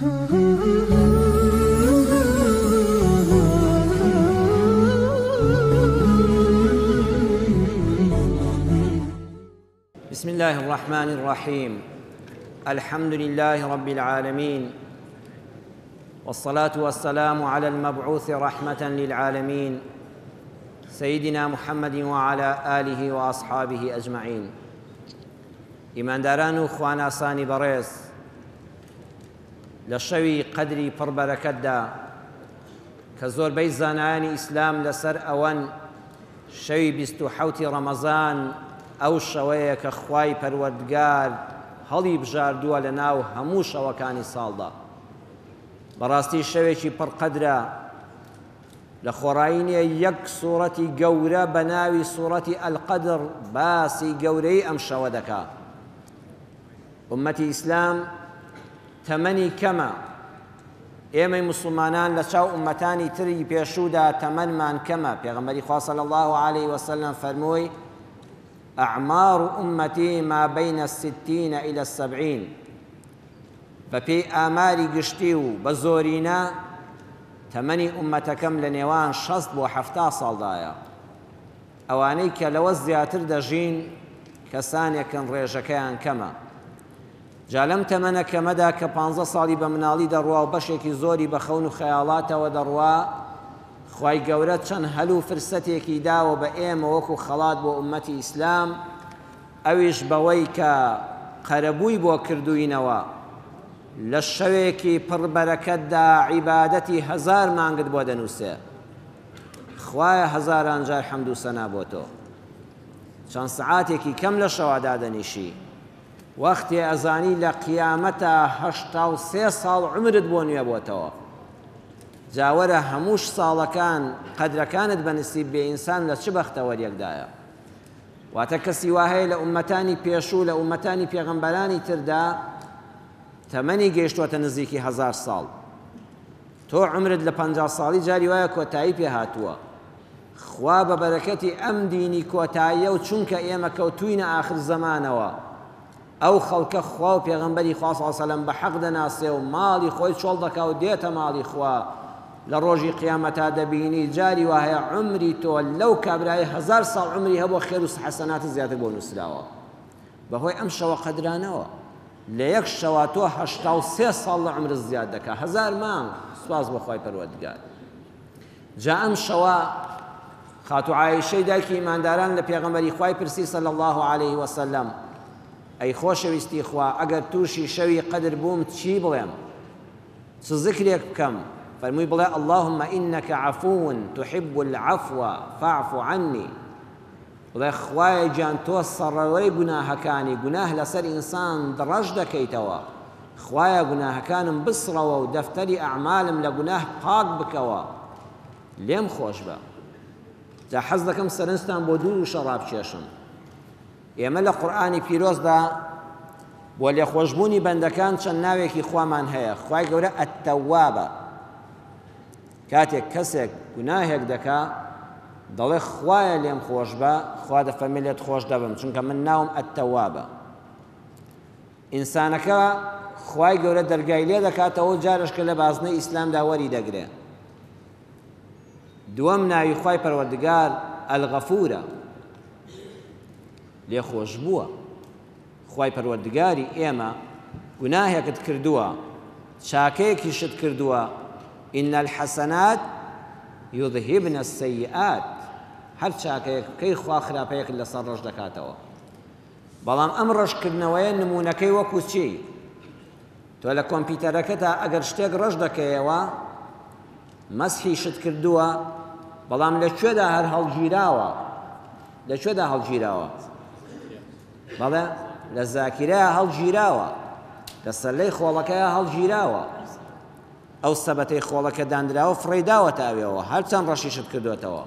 بسم الله الرحمن الرحيم الحمد لله رب العالمين والصلاة والسلام على المبعوث رحمة للعالمين سيدنا محمد وعلى آله وأصحابه أجمعين ئیمانداران و خواناسانی بەڕێز لە شەوی قەدری پڕ بەرەکەتدا کە زۆربەی زانایانی ئیسلام لەسەر ئەوەن شەوی 27 ڕەمەزان ئەو شەوەیە کە خوای پەروەردگار هەڵی بژاردووە لە ناو هەموو شەوەکانی ساڵدا بەڕاستی شەوێکی پڕ قەدرە لە خۆڕایی نیە یەک سوڕەتی گەورە بە ناوی سوڕەتی القدر باسی گەورەی ئەم شەوە دەکا. ئوممەتی ئیسلام تەمەنی کەمە، ئێمەی موسڵمانان لە چاو ئوممەتانی تری پێشوودا تەمەنمان کەمە، پێغەمبەری خوا صلی اللە علیه وسلم فەرمووی اعمار امتی ما بین الستین الی السبعین بەپێی ئاماری گشتی و بە زۆرینە تەمەنی ئوممەتەکەم لە نێوان 60 بۆ 70 ساڵدایە. ئەوانەی کە لەوە زیاتر دەژین کەسانێکن ڕێژەکەیان کەمە. جا لەم تەمەنە کەمەدا کە پانزە ساڵی بە مناڵی دەڕوا و بەشێکی زۆری بە خەون و خەیاڵاتەوە دەڕوا، خوای گەورە چەند هەل و فرسەتێکی داوە بە ئێمە وەکو خەڵات بۆ ئوممەتی ئیسلام، ئەویش بەوەی کە قەرەبووی بۆ کردووینەوە، لە شەوێکی پڕ بەرەکەتدا عیبادەتی هەزار مانگت بۆ دەنووسێ. خوایە هەزاران جار حەمد و سەنا بۆ تۆ. چەند سەعاتێکی کەم لە شەوا دادەنیشی، وەختێ ئەزانی لە قیامەتا 83 ساڵ عومرت بۆ نوێ بۆتەوە. جا وەرە هەمووش ساڵەکان قەدرەکانت بە نسیب بێ ئینسان لە چ بەختەوەریەکدایە. واتە کەسی وا هەیە لە ئوممەتانی پێشوو لە ئوممەتانی پێغەمبەرانی تردا تەمەنی گەیشتووەتە نزیکی هەزار ساڵ. تۆ عومرت لە 50 ساڵی جاری وایە کۆتایی پێ هاتووە. خوا بە بەرەکەتی ئەم دینی کۆتاییە و چونکە ئێمە کەوتووینە ئاخر زەمانەوە ئەو خەڵکە خوا و پێغەمبەری خوا صلی اللە علیه و سلم بە حەق دەناسێ و ماڵی خۆی چۆڵ دەکا و دێتە ماڵی خوا لە ڕۆژی قیامەتا دەبینی جاری وا هەیە عومری تۆ لەو کابرای هەزار ساڵ عومری هەبووە خێر و حەسەناتت زیاتر بۆ نووسراوە بەهۆی ئەم شەوە قەدرانەوە لە یەک شەوا تۆ 83 ساڵ لە عومرت زیاد دەکا هەزار مانگ سوپاس بۆ خوای پەروەردگار جا ئەم شەوە خاتوو عائیشەی دایکی ئیمانداران لە پێغەمبەری خوای پرسی صلی اللە علیه وسلم ئەی خۆشەویستی خوا ئەگەر تووشی شەوی قەدر بووم چی بڵێم چ زکرێک بکەم فەرمووی بڵێ اللهم إنك عفو تحب العفو فاعف عني بڵێ خوایە گیان تۆ سەڕەوەی گوناهەکانی گوناه لەسەر ئینسان دڕەش دەکەیتەوە خوایە گوناهەکانم بسڕەوە و دەفتەری ئەعمالم لە گوناه پاک بکەوە لێم خۆش بە. جا حەز دەکەم سەرنجتان بۆ دوو وشە ڕابکێشم. ئێمە لە قورئانی پیرۆزدا بۆ لێخۆشبوونی بەندەکان چەند ناوێکی خوامان هەیە. خوای گەورە التوابە. کاتێک کەسێک گوناهێک دەکا دەڵێ خوایە لێم خۆش بە، خوا دەفەرمێ لێت خۆش دەبم چونکە من ناوم التوابە. ئینسانەکە خوای گەورە دەرگای لێ دەکاتەوە و جارشکە لە بازنەی ئیسلامدا وەری دەگرێ. دووەم ناوی خوای پەروەردگار الغفورە لێخۆشبووە. خوای پەروەردگاری ئێمە گوناهێکت کردووە چاکەیەکیشت کردووە ان الحسنات یذهبن السیئات هەر چاکەیەک بکەی خوا خراپەیەکت لەسەر ڕەش دەکاتەوە. بەڵام ئەم ڕەشکردنەوەیە نموونەکەی وەکو چی؟ تۆ لە کۆمپیوتەرەکەتا ئەگەر شتێک ڕەش دەکەیەوە مەسحیشت کردووە بەڵام لە کوێدا هەر هەڵگیراوە لە کوێدا هەڵگیراوە بەڵێ لە زاکیرەیە هەڵگیراوە لە سەلەی خۆڵەکەیە هەڵگیراوە ئەو سەبەتەی خۆڵەکە دانراوە فڕێی داوەتە ئەوێەوە هەرچەند ڕەشیشت کردوێتەوە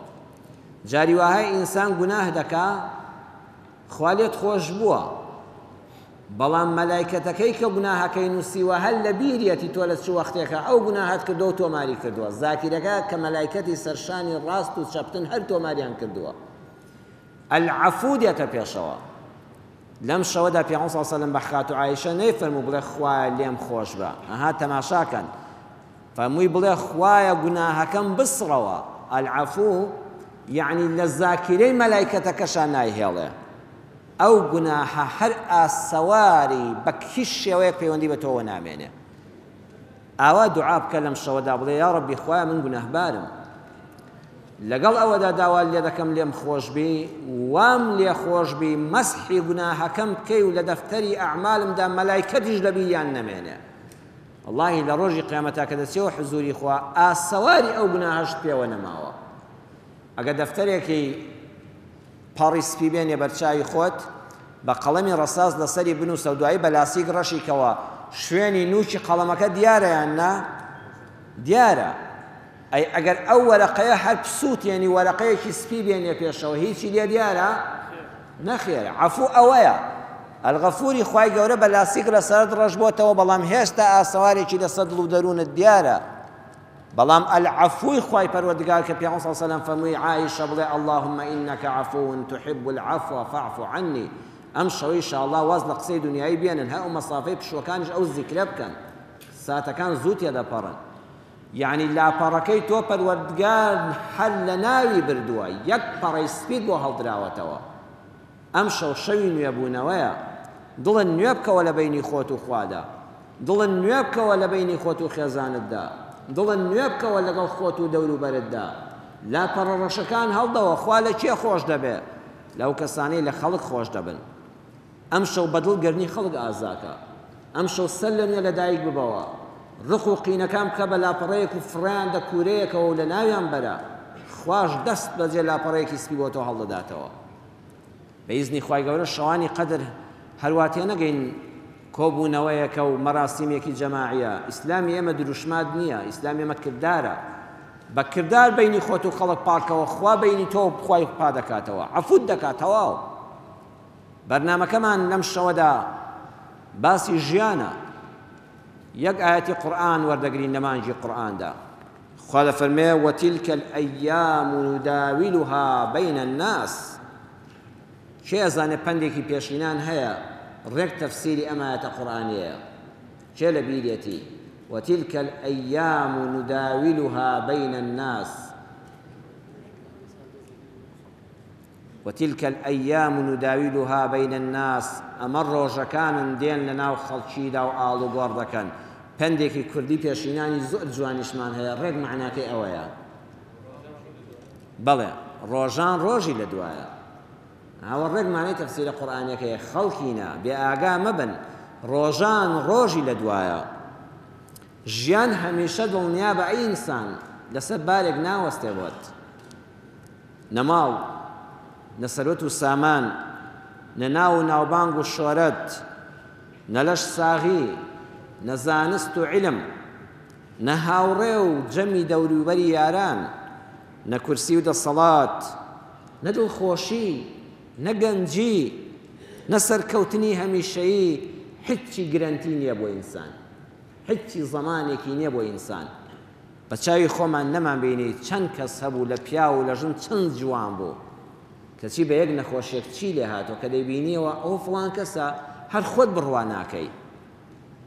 جاری وایە ئینسان گوناه دەکا خوا لێت خۆش بووە بەڵام مەلایکەتەکەی کە گوناهەکەی نووسیوە هەر لە بیریەتی تۆ لە چ وەختێکە ئەو گوناهەت کردووە و تۆماری کردووە زاکیرەکە کە مەلایکەتی سەرشانی ڕاست و چەپتن هەر تۆماریان کردووە العفو دێتە پێشەوە. لەم شەوەدا پێغەمبەر صلی اللە علیه و سلم بە خاتوو عائیشە نەیفەرموو بڵێ خوایە لێم خۆش بە، ئەها تەماشاکەن، فەرمووی بڵێ خوایە گوناهەکەم بسڕەوە، العفو یەعنی لە زاکیرەی مەلایکەتەکەشا نایهێڵێ ئەو گوناهە هەر ئاسەواری بە هیچ شێوەیەک پەیوەندی بە تۆوە نامێنێ. ئاوا دوعا بکە لەم شەوەدا بڵێ یاڕەبی خوایە من گوناهبارم لەگەڵ ئەوەدا داوات لێ دەکەم لێم خۆشبی وام لێ خۆشبی مەسحی گوناهەکەم بکەی و لە دەفتەری ئەعمالمدا مەلایکەتیش لە بیریان نەمێنێ وەڵاهی لە ڕۆژی قیامەتا کە دەچیەوە حزوری خوا ئاسەواری ئەو گوناهەشت پێوە نەماوە ئەگە دەفتەرێکی پەڕی سپی بێنیە بەرچاوی خۆت، بە قەڵەمی ڕەساس لەسەری بنووسە و دوایی بە لاسیک ڕەشی کەوە، شوێنی نووکی قەڵەمەکە دیارە یان نا؟ دیارە. ئەی ئەگەر ئەو وەرەقەیە هەر بسووتێنی وەرەقەیەکی سپی بێنیە پێشەوە هیچی لێ دیارە؟ نەخێر. عەفوو ئەوەیە. الغفوری خوای گەورە بە لاسیک لەسەرت ڕەش بۆتەوە بەڵام هێشتا ئاسەوارێکی لەسەر دڵ و دەروونت دیارە. بەڵام العفوی خوای پەروەردگار کە پێغەمبەر صلی اللە علیە وسلم فەرمووی عائشە بڵێ اللهم انک عفو تحب العفو فاعف عنی ئەم شەوەی شاءاللە واز لە قسەی دنیایی بێنن هەر ئەو مەسافەی پشووەکانیش ئەو زیکرە بکەن ساتەکان زوو تێدەپەڕن یعنی لاپەڕەکەی تۆ پەروەردگار هەر لەناوی بردووە یەک پەڕەی سپیت بۆ هەڵدراوەتەوە ئەمشەو شەوی نوێبوونەوەیە، دڵت نوێ بکەوە لە بەینی خۆت و خوادا، دڵت نوێ بکەوە لە بەینی خۆت و خێزانتدا، دڵت نوێ بکەوە لەگەڵ خۆت و دەوروبەرتدا، لاپەڕە ڕەشەکان هەڵدەوە، خوا لە کێ خۆش دەبێ؟ لەو کەسانەی لە خەڵک خۆش دەبن. ئەمشەو بە دڵ گەرمی خەڵک ئازاکە. ئەمشەو سەر لە نوێ لەدایک ببەوە. ڕق و قینەکان بکە بە لاپەڕەیەک و فڕێیان دە کوورەیەکەوە و لەناویان بەرە، خواش دەست بەجێ لاپەڕەیەکی سپی بۆ تۆ هەڵدەداتەوە. بە ئیزنی خوای گەورە شەوانی قەدر هەروا تێنەگەین کۆبوونەوەیەکە و مەراسیمێکی جەماعیە، ئیسلامی ئێمە دروشمات نییە، ئیسلامی ئێمە کردارە، بە کردار بەینی خۆت و خەڵک پاکەوە خوا بەینی تۆ و خوای پا دەکاتەوە، عەفوت دەکات تەواو. بەرنامەکەمان لەم شەوەدا باسی ژیانە، یەک ئایەتی قورئان وەردەگرین لە مانگی قورئاندا. خوا دەفەرمێ، وتلک الایام نداولها بین الناس. کێ ئەزانێ پەندێکی پێشینان هەیە ڕێک تەفسیری ئەم ئایەتە قورئانیەیە؟ کێ لە بیرێتی؟ وتلک الایام نداولها بین الناس. وتلک الایام نداولها بین الناس، ئەمە ڕۆژەکانن دێن لەناو خەڵکیدا و ئاڵوگۆڕ دەکەن. پەندێکی کوردی پێشینانی زۆر جوانیشمان هەیە ڕێک مەعناکەی ئەوەیە. بەڵێ ڕۆژان ڕۆژی لە دوایە. ئەوە ڕێک مانای تەفسیرە قورئانیەکەیە خەڵکینە بێ ئاگا مەبن ڕۆژان ڕۆژی لە دوایە. ژیان هەمیشە دڵنیابە ئەی ئینسان لەسەر بارێک ناوەستێ بۆت. نە ماڵ، نە سەروەت و سامان، نە ناو و ناوبانگ و شۆرەت، نە لەش ساغی، نە زانست و عیلم، نە هاوڕێ و جەمی دەوروبەری یاران، نە کورسی و دەسەڵات، نە دڵخۆشی، نە گەنجی، نە سەرکەوتنی هەمیشەیی، هیچی گرەنتی نییە بۆ ئینسان. هیچی زەمانێکی نییە بۆ ئینسان. بە چاوی خۆمان نەمان بینی چەند کەس هەبوو لە پیاو و لە ژن چەند جوان بوو کەچی بە یەک نەخۆشیەک چی لێ هاتووە کە دەیبینیەوە ئەوە فڵان کەسە هەر خۆت بڕوا ناکەی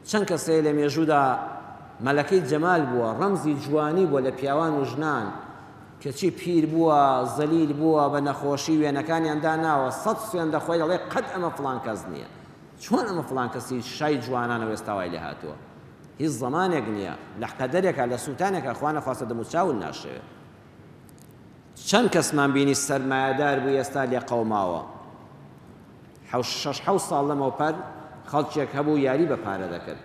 چەند کەس هەیە لە مێژوودا مەلەکەی جەمال بووە ڕەمزی جوانی بووە لە پیاوان و ژنان کەچی پیر بووە زەلیل بووە بە نەخۆشی وێنەکانیان داناوە سەد سوێن دەخۆی دەڵێ قەت ئەمە فڵان کەس نییە چۆن ئەمە فڵان کەسی شای جوانانەوە ئێستا وای لێ هاتووە هیچ زەمانێک نییە لە قەدەرێکا لە سووتانێکا خوا نەخواستە دەموچاوت ناشێوێ. چەند کەسمان بینی سەرمایەدار بوو ئێستا لێ قەوماوە. حەو شەش حەو ساڵ لەمەوپەر خەڵکێک هەبوو یاری بە پارە دەکرد.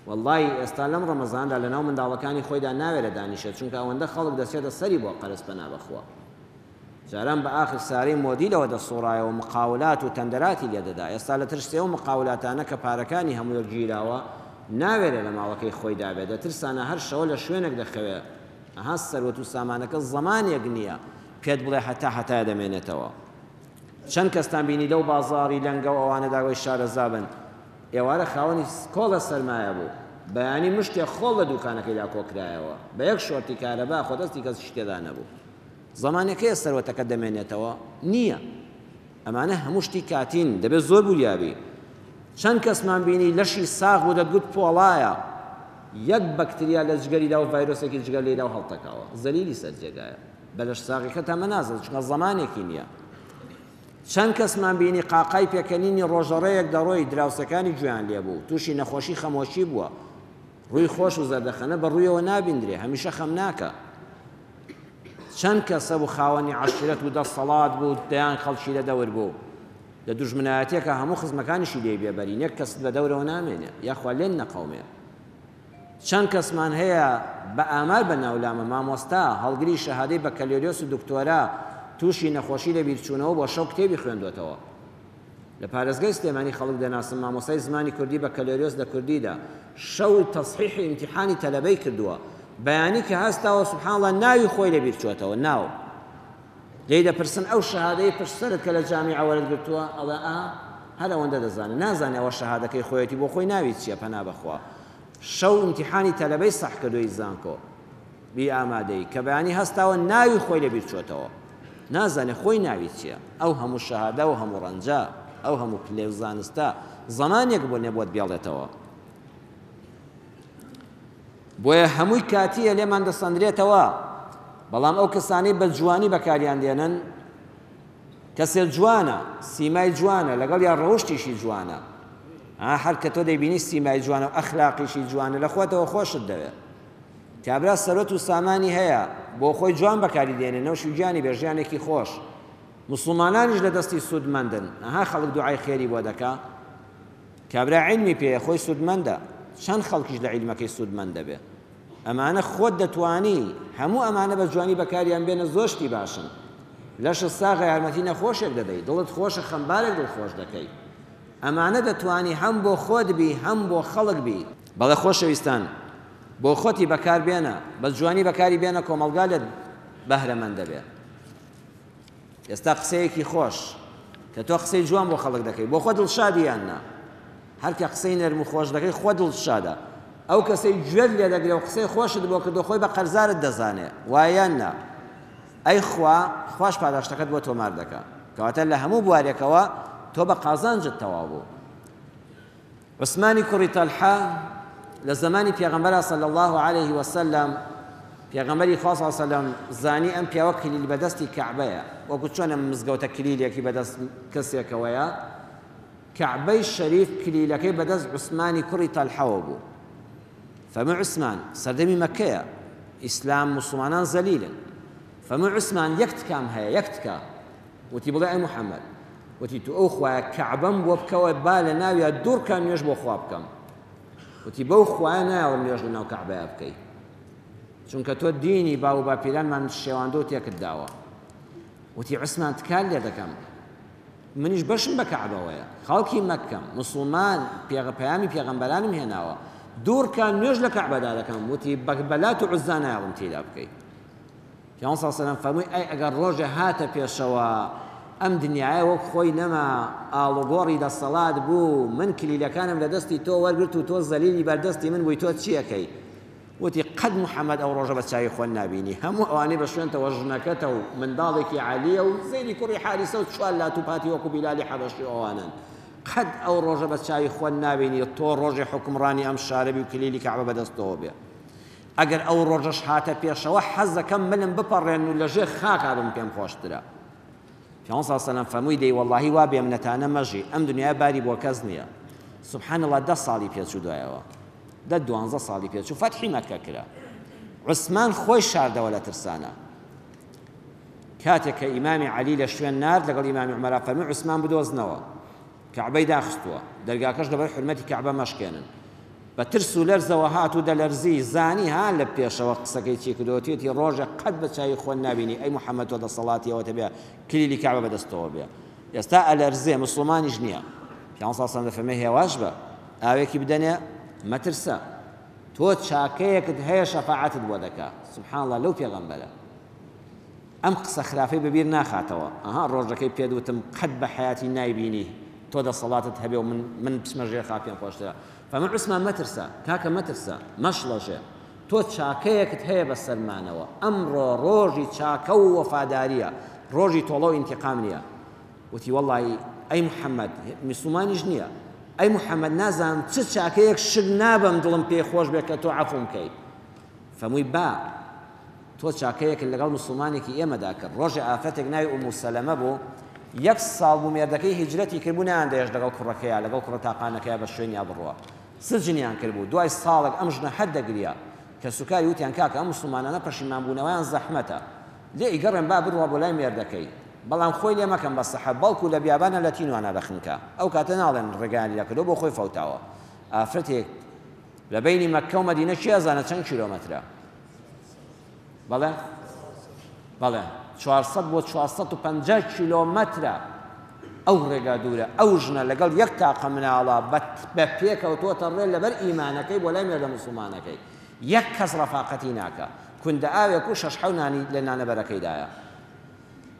وەڵڵاهی ئێستا لەم ڕەمەزاندا لەناو منداڵەکانی خۆیدا ناوێرە دانیشێت چونکە ئەوەندە خەڵک دەچێتە سەری بۆ قەرز پەنا بەخوا. جاران بە ئاخر سارەی مۆدیلەوە دەسوڕایەوە مقاولات و تەندەراتی لێ دەدا، ئێستا لە ترسی ئەو مقاولاتانە کە پارەکانی هەمووی گیراوە ناوێرێ لە ماڵەکەی خۆیدا بێ، دەترسانە هەر شەوە لە شوێنێک دەخەوێ، ئەها سەروەت و سامانەکە زەمانێک نییە پێت بڵێ هەتا هەتایە دەمێنێتەوە. چەند کەستان بینی لەو بازاڕی لەنگە و ئەوانەدا وەی شارەزا بن، ئێوارە خاوەنی کۆڵە سەرمایە بوو، بەیانی مشتێک خۆڵ لە دووکانەکەیدا کۆکرایەوە، بە یەک شۆرتی کارەبا خۆ دەستی کەسیشی تێدا نەبوو. زەمانێک هەیە سەروەتەکە دەمێنێتەوە؟ نییە. ئەمانە هەموو شتی کاتین، دەبێت زۆر وریا بی. چەند کەسمان بینی لەشی ساغ بوو دەتگوت پۆڵایە، یەک بەکتریا لە جگەریدا و ڤایرۆسێکی جگەر لێیدا و هەڵتەکاوە، زەلیلی سەر جێگایە. بە لەش ساغیەکەتا مەنازە، چونکە زەمانێکی نییە. چەند کەسمان بینی قاقای پێکەنینی ڕۆژەڕێیەک دەڕۆی، دراوسێکانی گوێیان لێبوو، تووشی نەخۆشی خەمۆکی بووە. ڕووی خۆش و زەردەخەنە بە ڕوویەوە نابیندرێ، هەمیشە خەمناکە. چەند کەس هەبوو خاوەنی عەشرەت و دەسەڵات بوو، دەیان خەڵکی لە دەور بوو. لە دوژمنایەتیەکا هەموو خزمەکانیشی لێی بێبەرین، یەک کەست بە دەورەوە نامێنێ، یاخوا لێت نەقەومێ. چەند کەسمان هەیە بە ئامار بە ناولامە، مامۆستا، هەڵگری شەهادەی بەکەلۆریۆس و دکتۆرا، تووشی نەخۆشی لەبیرچوونەوە بووە، شەو کتێبی خوێندۆتەوە. لە پارێزگای سلێمانی خەڵک دەناسم مامۆستای زمانی کوردی بەکەلۆریۆس لە کوردیدا، شەو تەسحیحی ئیمتیحانی تەلەبەی کردووە، بەیانی کە هەستاوە سبحان اللە ناوی خۆی لەبیر چۆتەوە، ناو. لێی دەپرسن ئەو شەهادەی پشت سەرت کە لە جامیعە وەرت گرتووە؟ ئەڵێ ئا، هەر ئەوەندە دەزانێ، نازانێ ئەوە شەهادەکەی خۆیەتی بۆ خۆی ناوی چییە پەنا بەخوا. شەو ئیمتیحانی تەلەبەی سەح کردووی زانکۆ. بی ئامادەیی کە بەیانی هەستاوە ناوی خۆی لەبیر چۆتەوە نازانێ خۆی ناوی چیە ئەو هەموو شەهادە و هەموو ڕەنجە ئەو هەموو پلێ و زانستە زەمانێک بۆ نێ بۆت بێڵێتەوە بۆیە هەمووی کاتیە لێمان دەسەندرێتەوە بەڵام ئەو کەسانەی بە جوانی بەکاریان دێنن کەسێ جوانە سیمای جوانە لەگەڵ یا ڕەوشتیشی جوانە هەر کە تۆ دەیبینی سیمای جوانە و ئەخلاقیشی جوانە لە خۆتەوە خۆشت دەوێت کابرا سەروەت و سامانی هەیە بۆ خۆی جوان بەکاری دێنێ نەوشی گیانی بێ ژیانێکی خۆش موسڵمانانیش لە دەستی سوودمەندن ئەها خەڵک دوعای خێری بۆ دەکا کابرا عیلمی پێیە خۆی سوودمەندە چەند خەڵکیش لە عیلمەکەی سوودمەند دەبێ ئەمانە خۆت دەتوانی هەموو ئەمانە بە جوانی بەکاریان بێنە زۆر شتی باشن لەشت ساغە یارمەتی نەخۆشێک دەدەی دڵت خۆشە خەمبارێک دڵخۆش دەکەی ئەمانە دەتوانی هەم بۆ خۆت بی هەم بۆ خەڵک بی. بەڵێ خۆشەویستان بۆ خۆتی بەکار بێنە بە جوانی بەکاری بێنە کۆمەڵگا لێت بەهرەمەند دەبێ. ئێستا قسەیەکی خۆش کە تۆ قسەی جوان بۆ خەڵک دەکەی بۆ خۆت دڵشادی یان نا؟ هەر کە قسەی نەرم و خۆش دەکەی خۆت دڵشادە. ئەو کەسەی گوێت لێ دەگرێ و قسەی خۆشت بۆ کردو خۆی بە قەرزارت دەزانێ وایە یان نا؟ ئەی خوا، خواش پاداشتەکەت بۆ تۆمار دەکا. کەواتە لە هەموو بوارێکەوە تۆ بە قازانجت تەواو بوو. عوسمانی کوڕی تەلحە لە زەمانی پێغەمبەرا صلی اللە علیه وسلم پێغەمبەری خوا صلی اللە علیه وسلم زانی ئەم پیاوە کلیل بەدەستی کەعبەیە وەکو چۆن ئەم مزگەوتە کلیلێکی بەدەست کەسێکەوەیە کەعبەی شەریف کلیلەکەی بەدەست عوسمانی کوڕی تەلحەوە بوو فەرمووی عوسمان، سەردەمی مەککەیە، ئیسلام موسڵمانان زەلیلن. فەرمووی عوسمان، یەک تکام هەیە، یەک تکا. وتی بڵێ ئەی محەممەد. وتی تو ئەو خوایە کەعبەم بۆ بکەوە با لە ناویا دوو ڕکان نوێژ بۆ خوا بکەم. وتی بەو خوایە نایەڵم نوێژ لە ناو کەعبەیا بکەی. چونکە تۆ دینی باو و باپیرانمان شێواندوە و تێکت داوە. وتی عوسمان تکات لێ دەکەم. منیش بەشم بە کەعبەوەیە، خەڵکی مەککەم، موسڵمان، پەیامی پێغەمبەرانم هێناوە، دووڕکان نوێژ لە کەعبەدا دەکەم، وتی بە لات و عوزا نایەڵم تێیدا بکەی. پێغەمبەر صلی اللە علیە وسلم فەرمووی ئەی ئەگەر ڕۆژێ هاتە پێشەوە ئەم دنیایە وەک خۆی نەما، ئاڵوگۆڕی دەسەڵات بوو، من کلیلەکانم لە دەستی تۆ وەرگرت و تۆ زەلیلی بەردەستی من بووی تۆ چی ئەکەی؟ وتی، قەت محەمەد ئەو ڕۆژە بە چاوی خۆت نابینی، هەموو ئەوانەی بە شوێنتەوە ژنەکەتە و منداڵێکی عەلییە و زەیدی کوڕی حاریسە و چوار لات و پاتی وەکو بیلالی حەبەشی و ئەوانەن. قەت ئەو ڕۆژە بە چاوی خۆت نابینی تۆ ڕۆژێ حوکمڕانی ئەم شارە بی و کلیلی کەعبە بە دەستتەوە بێ. ئەگەر ئەو ڕۆژەش هاتە پێشەوە حەز دەکەم ملم بپەڕێنن و لە ژێر خاکا بم پێم خۆشترە. پێغەمبەر صلی اللە علیە و سلم فەرمووی دەی وەڵاهی وا بێمنەتانە مەژی، ئەم دنیایە باری بۆ کەس نییە. سبحان اللە دە ساڵی پێچوو دوایەوە. دە دوانزە ساڵی پێچوو فەتحی مەککە کرا. عوسمان خۆی شاردەوە لە ترسانا. کاتێک کە ئیمامی عەلی لە شوێن نارد لەگەڵ ئیمامی عومەرا فەرمووی عوسمان بدۆزنەوە. کەعبەی داخستووە. دەرگاکەش لەبەر حورمەتی کەعبە مەشکێنن. بە ترس و لەرزەوە هات و دەلەرزی، زانی ها لە پێشەوە قسەکەی چی کردووە، وتویەتی ڕۆژێک قەت بە چاوی خۆت نابینی ئەی محەمەد تۆ دەسەڵاتی ئەوەت هەبێ کلیلی کەعبە بە دەستتەوە بێ. ئێستا ئەلەرزێ، موسڵمانیش نییە. پێغەمبەر صلی اللە علیە و سلم دەفەرموێ هێواش بە، ئاوێکی بدەنێ، مەترسە. تۆ چاکەیەکت هەیە شەفاعەتت بۆ دەکا. سبحان اللە لەو پێغەمبەرە. ئەم قسە خراپەی بەبیر ناخاتەوە ئەها ڕۆژەکەی پێت وتم قەت بە حەیاتی نایبینی تۆ دەسەڵاتت هەبێ و من من بچمە ژێر خاک پێم خۆشترە فەرمووی عوسمان مەترسە کاکە مەترسە مەشڵەژێ تۆ چاکەیەکت هەیە بەسەرمانەوە ئەمڕۆ ڕۆژی چاکە و وەفاداریە ڕۆژی تۆڵە و ئینتیقام نییە. وتی وەڵڵاهی ئەی محەممەد مسوڵمانیش نییە ئەی محەممەد نازانم چ چاکەیەک شک نابەم دڵم پێی خۆش بێ کە تۆ عەفوم کەی. فەرمووی با تۆ چاکەیەکت لەگەڵ مسوڵمانێکی ئێمەدا کرد. ڕۆژێ ئافرەتێک ناوی ئومو سەلەمە بوو، یەک ساڵ بوو مێردەکەی هیجرەتی کردبوو نەیاندەهێشت لەگەڵ کوڕەکەیا لەگەڵ کوڕە تاقانەکەیا بە شوێنیا بڕوا. سجنیان کردبوو. دوای ساڵێک ئەم ژنە هەر دەگریا. کەسوکاری وتیان کاکە ئەم مسوڵمانانە پەشیمانبوونەوەیان زەحمەتە. لێی گەڕێن با بڕوا بۆ لای مێردەکەی. بەڵام خۆی لێ مەکەن بە سەحەر بەڵکو لە بیابانا لە تینوانا دەخنکا. ئەو کاتە ناڵێن ڕێگایان لێ کردووە بۆ خۆی فەوتاوە. ئافرەتێک لە بەینی مەککە و مەدینە کێ ئەزانێ چەند کیلۆمەترە؟ بەڵێ؟ بەڵێ 400 بۆ 450 کیلۆمەترە. ئەو ڕێگا دوورە ئەو ژنە لەگەڵ یەک تاقە مناڵە بە پێکەوتۆتە ڕێ لەبەر ئیمانەکەی بۆ لای مێردە موسڵمانەکەی. یەک کەس ڕەفاقەتی ناکا. کوندە ئاوێک و شەش حەو نانی لە نانەبەرەکەیدایە.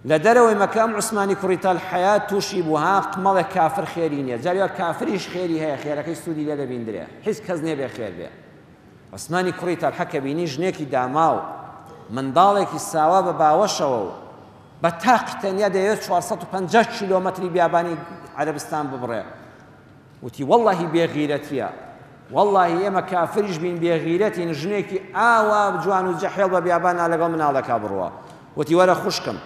لە دەرەوەی مەکە ئەم عوسمانی کوڕی تەلحەیە تووشی بوو ها قمەڵێک کافر خێری نییە جاری وا کافریش خێری هەیە خێرەکەی سوودی لێ دەبیندرێ هیچ کەس نییە بێ خێر بێ. عوسمانی کوڕی تەلحە کە بینی ژنێکی داماو منداڵێکی ساوا بە باوەشەوە و بە تاقی تەنیا دەیەوێت 450 کیلۆمەتری بیابانی عەرەبستان ببڕێ وتی وەڵاهی بێ غیرەتیە وەڵاهی ئێمە کافریش بین بێ غیرەتین ژنێکی ئاوا جوان و جەحێڵ بە بیابانا لەگەڵ مناڵەکا بڕوا وتی وەرە خوشکم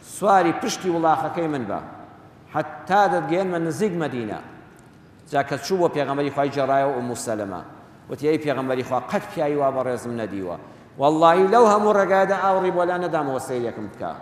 سواری پشتی وڵاخەکەی من بە حتا دەتگەیەنمە نزیک مەدینە جا کە چوو بۆ پێغەمبەری خوای گێڕایەوە ئوم سەلەمە وتی ئەی پێغەمبەری خوا قەت پیاوی وا بەڕێزم نەدیوە وەڵڵاهی لەو هەموو ڕێگایەدا ئاوڕی بۆ لا نەدامەوە سەیرێکم بکا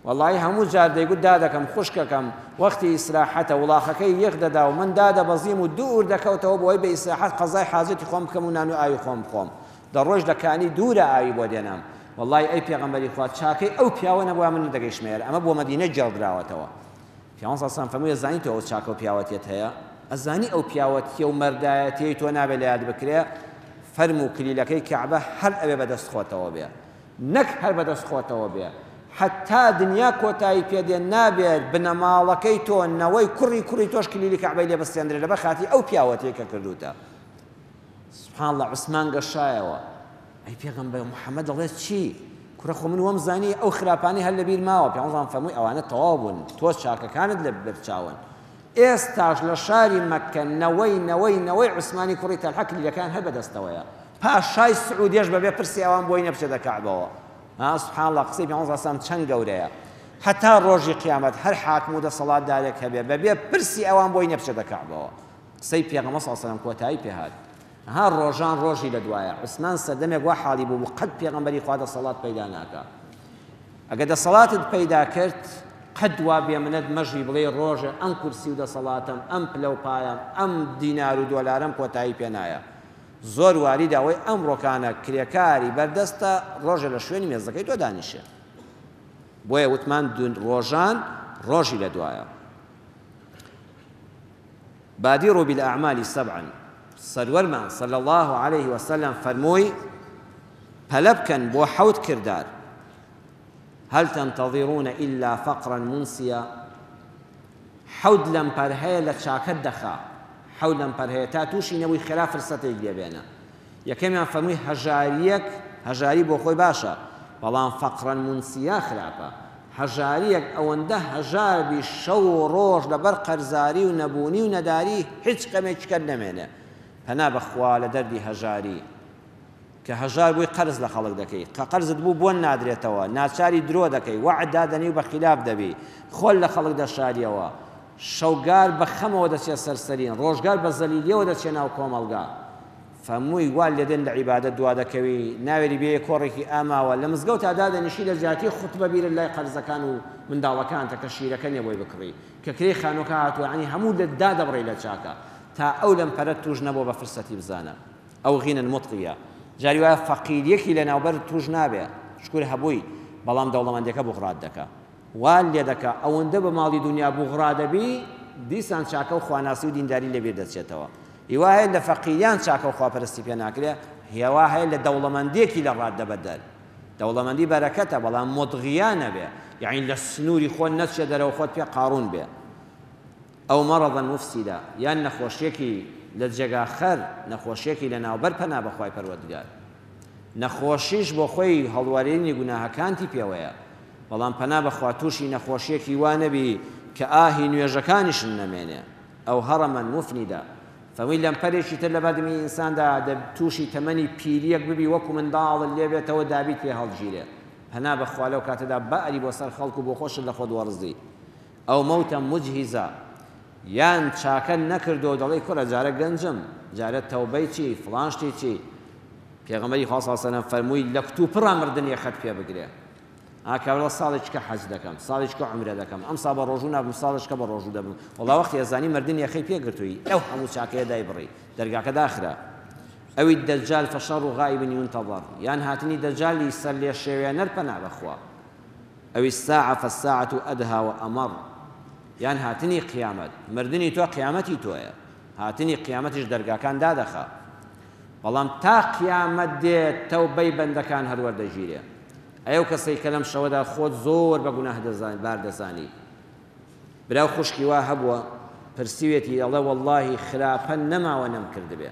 وەڵایی هەموو جار دەیگوت دادەکەم خوشکەکەم وەختی ئیسراحەتە وڵاخەکەی یەخ دەدا و من دادەبەزیم و دوور دەکەوتەوە بۆ ئەوەی بە ئیسراحەت قەزای حاجەتی خۆم بکەم و نان و ئاوی خۆم بخۆم دەڕۆیشت لە کانی دوورە ئاوی بۆ دێنام وەڵایی ئەی پێغەمبەری خوا چاکەی ئەو پیاوە نەبوایە من نەدەگەیشتمە ئێرە ئەمە بۆ مەدینە گێڕدراوەتەوە پیاوان صلی اللە فەرمووی ئەزانی تۆ ئەو چاکە و پیاوەتیەت هەیە ئەزانی ئەو پیاوەتیە و مەردایەتیەی تۆ نابێ لە یاد بکرێ فەرموو کلیلەکەی کەعبە هەر ئەوێ بەدەست خۆتەوە بێ نەک هەر بەدەست خۆتەوە بێ حەتتا دنیا کۆتایی پێ دێ نابێت بنەماڵەکەی تۆ نەوەی کوڕی کوڕی تۆش کلیلی کەعبەی لێ بستێندرێ لەبەر خاتری ئەو پیاوەتیەی کە کردووتە. سبحان اللە عوسمان گەشایەوە ئەی پێغەمبەر محەممەد دەڵێ چی؟ کوڕە خۆ من وەم زانی ئەو خراپانەی هەر لەبیر ماوە پێغەمبەر فەرمووی ئەوانە تەواو بوون تۆ چاکەکانت لە بەرچاون ئێستاش لە شاری مەککە نەوەی نەوەی نەوەی عوسمانی کوڕی تەلحە کلیلەکان هەر بەدەستەوەیە پاشای سعودیەش بەبێ پرسی ئەوان بۆی نەبچێتە کەعبەوە. ها سبحان اللە قسەی پێغەمبەر صلی اللە علیه و سلم چەند گەورەیە هەتا ڕۆژی قیامەت هەر حاکم و دەسەڵاتدارێک هەبێ بەبێ پرسی ئەوان بۆی نەبچێتە کەعبەوە قسەی پێغەمبەر صلی اللە علیه و سلم کۆتایی پێهات ها ڕۆژان ڕۆژی لە دوایە عوسمان سەردەمێک وا حاڵی بوو بوو قەت پێغەمبەری خوا دەسەڵات پەیدا ناکا ئەگە دەسەڵاتت پەیدا کرد قەت وا بێمنەت مەژی بڵێی ڕۆژێ ئەم کورسی و دەسەڵاتەم ئەم پلە و پایەم ئەم دینار و دۆلارەم کۆتایی پێ نایە زۆر واریدە ئەوەی ئەمڕۆکانە کرێکاری بەردەستە ڕۆژێ لە شوێنی مێزەکەی تۆ دانیشێ بۆیە وتمان ڕۆژان ڕۆژی لە دوایە بادروا بالأعمال سبعا سەروەرمان صلی الله عليه وسلم فەرمووی پەلە بکەن بۆ حەوت کردار هل تنتظرون إلا فقرا منسیا حەوت لەمپەر هەیە لە چاکەت دەخا، حەوت لەمپەر هەیە تا تووشی نەبووی خێرا فرسەتێک لێ بێنە. یەکەمیان فەرمووی هەژارییەک، هەژاری بۆ خۆی باشە، بەڵام فقرا منسیا خراپە. هەژارییەک ئەوەندە هەژار بی شەو و ڕۆژ لەبەر قەرزاری و نەبوونی و نەداری هیچ خەمێکی کەت نەمێنێ. پەنا بە خوا لە دەردی هەژاری. کە هەژار بووی قەرز لە خەڵک دەکەی، کە قەرزت بوو بۆن نادرێتەوە، ناچاری درۆ دەکەی، وەعد دادەنێی و بە خیلاف دەبی، خۆت لە خەڵک دەشاریەوە، شەوگار بە خەمەوە دەچێ سەر سەرین، ڕۆژگار بە زەلیلیەوە دەچێ ناو کۆمەڵگا. فەرمووی وا لێدێن لە عیبادەت دوا دەکەوی، ناوێری بێیە کۆڕێکی ئاماوە، لە مزگەوتا دادەنیشی لە جیاتی خوتبە بیرت لای قەرزەکان و منداڵەکانتە کە شیرەکە نیە بۆی بکڕی، کە کرێی خانووەکە هاتووە، یەعنی هەموو لە دادەبڕی لە چاکە، تا ئەو لەمپەرەت تووش نەبووە بە فرسەتی بزانە. ئەو غینە مطغیە جاری وایە فەقیریەکی لەناوبەرت توش نابێ شکور هەبووی بەڵام دەوڵەمەندیەکە بوغرات دەکا وات لێ دەکا ئەوەندە بە ماڵی دونیا بوغرا دەبی دیسان چاکە و خواناسی و دینداری لەبیر دەچێتەوە هیوا هەیە لە فەقیریان چاکە و خواپەرستی پێ ناکرێ هیوا هەیە لە دەوڵەمەندیەکی لە ڕاددە بەدەر دەوڵەمەندی بەرەکەتە بەڵام مطغیە نەبێ یەعنی لە سنووری خۆت نەچێ دەرەوە خۆت پێ قاڕوون بێ ئەو مەڕەضا موفسیدا، یان نەخۆشیەکی لە جێگا خەر، نەخۆشیەکی لە ناوبەر پەنا بە خوای پەروەردگار. نەخۆشیش بۆ خۆی هەڵوەرینی گوناهەکانتی پێوەیە، بەڵام پەنا بە خوا توشی نەخۆشیەکی وا نەبی کە ئاهی نوێژەکانیشم نەمێنێ. ئەو هەڕەمەن مفندا. فەرمووی لەمپەرێکی تر لە بەردمی ئینساندا دەب تووشی تەمەنی پیرییەک ببی وەکو منداڵت لێ بێتەوە دابیت پێ هەڵگیرێ. پەنا بە خوا لەو کاتەدا باری بۆ سەر خەڵک و بۆ خۆشت لە خۆت وەڕزی. ئەو مەوتە مجهزا. یان چاکەت نەکردووە و دەڵێی کوڕە جارە گەنجم، جارە تەوبەی چی، فڵان شتی چی. پێغەمبەری خوا صلی اللە علیە وسلم فەرمووی لە کتوپڕا مردن یەخەت پێ بگرێ. ئا کابرا ساڵێکیکە حەج دەکەم، ساڵێکیکە عومرە دەکەم، ئەمساڵ بە ڕۆژوو نابم، ساڵێکیکە بە ڕۆژوو دەبم. وەڵا وەختی ئەزانی مردن یەخەی پێ گرتووی، ئەو هەموو چاکەیە دایبڕی، دەرگاکە داخرا. ئەوی دەجال فشر غائب ینتظر، یان هاتنی دەجالی سەرلێشێوێنەر پەنا بەخوا. ئەوی الساعە فالساعە ادهی وامر، یان هاتنی قیامەت، مردنی تۆ قیامەتی تۆیە، هاتنی قیامەتیش دەرگاکان دادەخا. بەڵام تا قیامەت دێت تەوبەی بەندەکان هەر وەردەگیرێ. ئەی ئەو کەسەی کە لەم شەوەدا خۆت زۆر بە گوناه بار دەزانی. برا و خوشکی وا هەبووە پرسیوێتی ئەڵێ وەڵڵاهی خراپە نەماوە نەمکردبێ.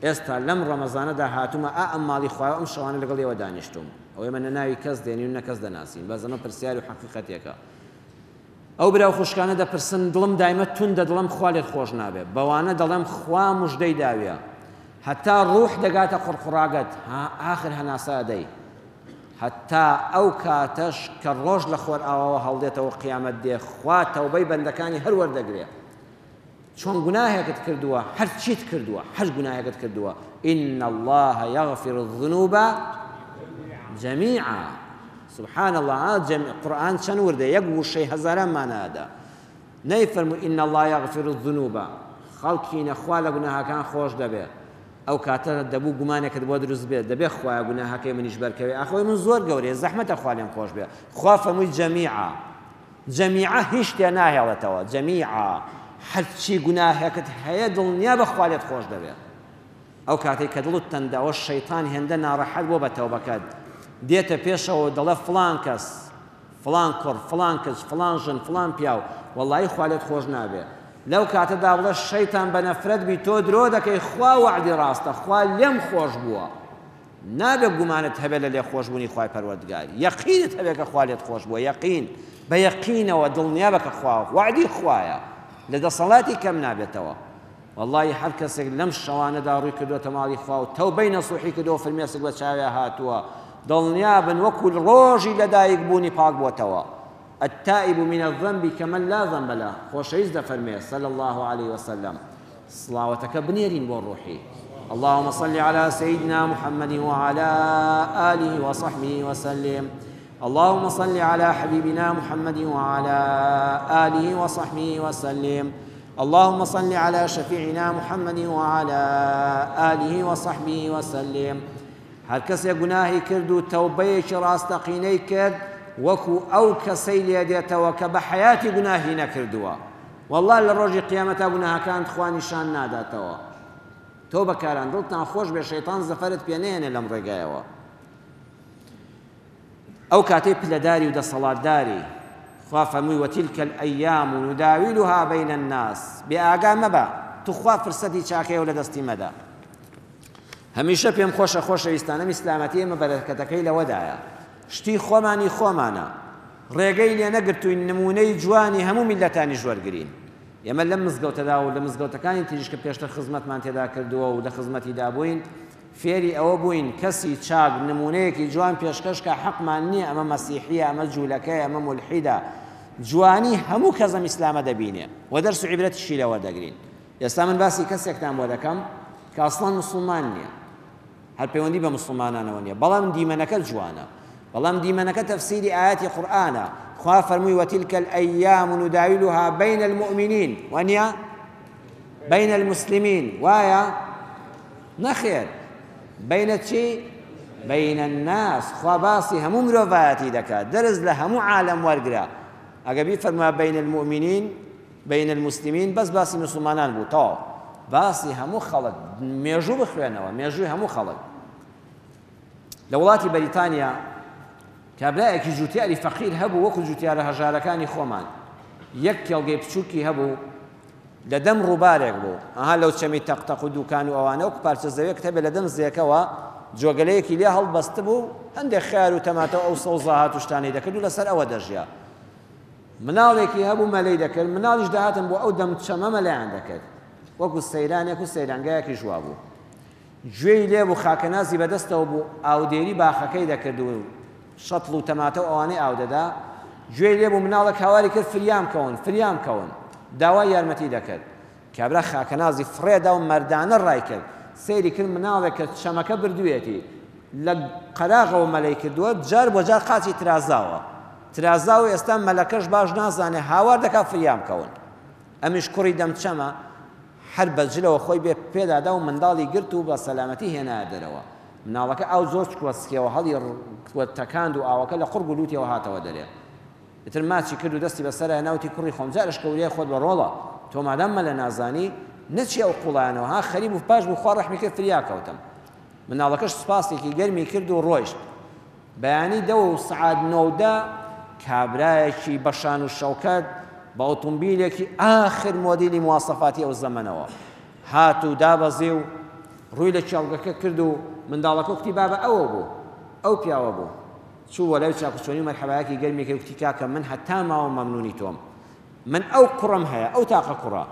ئێستا لەم ڕەمەزانەدا هاتوومە ئا ئەم ماڵی خوایە و ئەم شەوانە لەگەڵ ئێوە دانیشتووم. ئەوە ئێمە نە ناوی کەس دێنین و نە کەس دەناسین. بەس ئەمە پرسیار و حەقیقەتێکە. ئەو برا و خوشکانە دەپرسن دڵم دایمە توندە دڵم خوا لێت خۆش نابێ بەوانە دەڵێم خوا مژدەی داویە هەتا ڕوح دەگاتە قوڕقوڕاگەت ها ئاخر هەناسە ئەدەی هەتا ئەو کاتەش کە ڕۆژ لە خۆرئاواوە هەڵدێتەوە قیامەت دێ خوا تەوبەی بەندەکانی هەر وەردەگرێ چۆن گوناهێکت کردووە هەر چیت کردووە هەر گوناهێکت کردووە إن الله يغفر الذنوب جميعا سبحان الله جميع قورآن چەند وردە یەک وشەی هەزاران مانا ئەدا نەیفەرموو إن الله يغفر الذنوب خەڵکینە خوا لە گوناهەکان خۆش دەبێ ئەو کاتە دەبوو گومانێکت بۆ دروست بێت دەبێ خوایە گوناهەکەی منیش بەرکەوێ ئاخۆی من زۆر گەورەیە زەحمەتە خوا لێم خۆش بێ خوا فەرمووی جەمیعا جەمیعە هیچ شتێ ناهێڵێتەوە جەمیعا هەرچی گوناهێکت هەیە دڵنیا بە خوا لێت خۆش دەبێ ئەو کاتەی کە دڵت تەندە ئەوە شەیتان هێندە ناڕەحەت بۆ بە تەوبەکەت دێتە پێشەوە دەڵێ فڵان کەس فڵان کوڕ فڵان کچ فڵان ژن فڵان پیاو وەڵایی خوا لێت خۆش نابێ لەو کاتەدا بڵێ شەیتان بە نەفرەت بی تۆ درۆ دەکەی خوا وەعدی ڕاستە خوا لێم خۆش بووە نابێ گومانت هەبێ لە لێخۆشبوونی خوای پەروەردگار یەقینت هەبێ کە خوا لێت خۆش بووە یەقین بە یەقینەوە دڵنیابە کە خوا وەعدی خوایە لە دەسەڵاتی کەم نابێتەوە وەڵڵاهی هەر کەسێک لەم شەوانەدا ڕووی کردۆتە ماڵی خوا و تەوبەی نەسوحی کردووە فرمێسک بە چاویا هاتووە دڵنیابن وەکو ڕۆژی لەدایک بوونی پاک بۆتەوە التائب من الذنب كمن لا ذنب له خۆشەویست دەفەرمێ صلی الله علیه وسلم صڵاوەتەکە بنێرین بۆ ڕوحی اللهم صل على سيدنا محمد وعلى آله وصحبه وسلم اللهم صل على حبيبنا محمد وعلى آله وصحبه وسلم اللهم صل على شفيعنا محمد وعلى آله وصحبه وسلم هەر کەسێک گوناهی کرد و تەوبەیەکی ڕاستەقینەی کرد وەکو ئەو کەسەی لێ دێتەوە کە بە حەیاتی گوناهی نەکردووە واللە لە ڕۆژی قیامەتا گوناهەکانت خوا نیشان ناداتەوە تەوبەکاران دڵتان خۆش بێ شەیتان زەفەرت پێ نەیەنێ لەم ڕێگایەوە ئەو کاتەی پلەداری و دەسەڵاتداری خوا فەرمووی وتلک الأیام نداولها بین الناس بێ ئاگا مەبە توخوا فرسەتی چاکەیە و لە دەستی مەدە هەمیشە پێم خۆشە خۆشەویستان ئەم ئیسلامەتی ئێمە بەرەکەتەکەی لەوەدایە شتی خۆمانی خۆمانە ڕێگەی لێ نەگرتووین نموونەی جوانی هەموو میللەتانیش وەرگرین. ئێمە لەم مزگەوتەدا و لە مزگەوتەکانی تریش کە پێشتر خزمەتمان تێدا کردووە و لە خزمەتیدا بووین فێری ئەوە بووین کەسی چاک نموونەیەکی جوان پێشکەش کا حەقمان نییە ئەمە مەسیحییە ئەمە جوولەکەیە ئەمە مولحیدە جوانی هەموو کەس ئەم ئیسلامە دەبینێ و دەرس و عیبرەتیشی لێ وەردەگرین. ئێستا من باسی کەسێکتان بۆ دەکەم کە ئەسڵەن موسڵمان نییە. هەر پەیوەندی بە موسڵمانانەوە نیە بەڵام دیمەنەکە جوانە بەڵام دیمەنەکە تەفسیری ئایەتی قورئانە خوا فەرمووی وتلك الأيام نداولها بين المؤمنين وانیە بين المسلمين وایە نەخێر بین چی بین الناس خوا باسی هەموو مرۆڤایەتی دەکات دەرس لە هەموو عالەم وەرگرە ئەگە بیفەرما بین المؤمنین بین المسلمین بەس باسی مسوڵمانان بوو تەواو باسی هەموو خەڵک مێژوو بخوێنەوە مێژووی هەموو خەڵک لە وڵاتی بەریتانیا کابرایەکی جوتیاری فەقیر هەبوو وەکو جوتیارە هەژارەکانی خۆمان یەک کێڵگەی بچووکی هەبوو لە دەم ڕووبارێک بوو ئەها لەو چەمی تەق تەق و دوکان و ئەوانە وەکو پارچە زەوێک هەبێ لە دەم زێکەوە جۆگەلەیەکی لێ هەڵبەستبوو هەندێک خیار و تەماتە و ئەو سەوزە هات و شتانەی دەکرد و لەسەر ئەوە دەژیا. مناڵێکی هەبوو مەلەی دەکرد، مناڵیش دەهاتن بۆ ئەو دەم چەمە مەلەیان دەکرد. وەکو سەیرانێک و سەیرانگایەکیش وابوو. گوێی لێ بوو خاکەنازی بەدەستەوە بوو ئاودێری باخەکەی دەکرد و شەتڵ و تەماتە و ئەوانەی ئاو دەدا، گوێی لێ بوو مناڵێک هاواری کرد فریام کەون، فریام کەون. داوای یارمەتی دەکرد. کابرا خاکەنازی فڕێ دا و مەردانە ڕای کرد. سەیری کرد مناڵێک کە چەمەکە بردوویەتی، لە قەراغەوە مەلەی کردووە، جار بۆ جار قاچی ترازاوە. ترازاوە ئێستا مەلەکەش باش نازانێ، هاوار دەکا فریام کەون. ئەمیش کوڕی دەم چەمە، هەر بە جلەوە خۆی بێ پێدا دا و منداڵی گرت و بە سەلامەتی هێنایە دەرەوە. مناڵەکە ئاو زۆر چووە سکیەوە، هەڵی تەکاند و ئاوەکە لە قوڕگ و لووتیەوە هاتەوە دەرێ. ئیتر ماچی کرد و دەستی بە سەرا هێنا وتی کوڕی خۆم جارش کە وریای خۆت بە ڕۆڵە، تۆ مادام مەلە نازانی، نەچی ئەو قوڵایانەوە ها، خەریک بوو پاش بوو خوا ڕەحمی کرد فریا کەوتم. مناڵەکەش سوپاسێکی گەرمی کرد و ڕۆیشت. بەیانی دە و سەعات نۆ و دە کابرایەکی بە شان و شەوکەت بە ئۆتۆمبیلێکی ئاخر مۆدیلی مواسەفاتی ئەو زەمەنەوە هات و دابەزی و ڕووی لە کێڵگەکە کرد و منداڵەکە کوتی بابە ئەوە بوو ئەو پیاوە بوو چوو بۆ لای چاکوچۆنی و مەرحەبایەکی گەرمی کرد کوتی کاکە من هەتا ماوم مەمنونی تۆم من ئەو کوڕەم هەیە ئەو تاقە کوڕە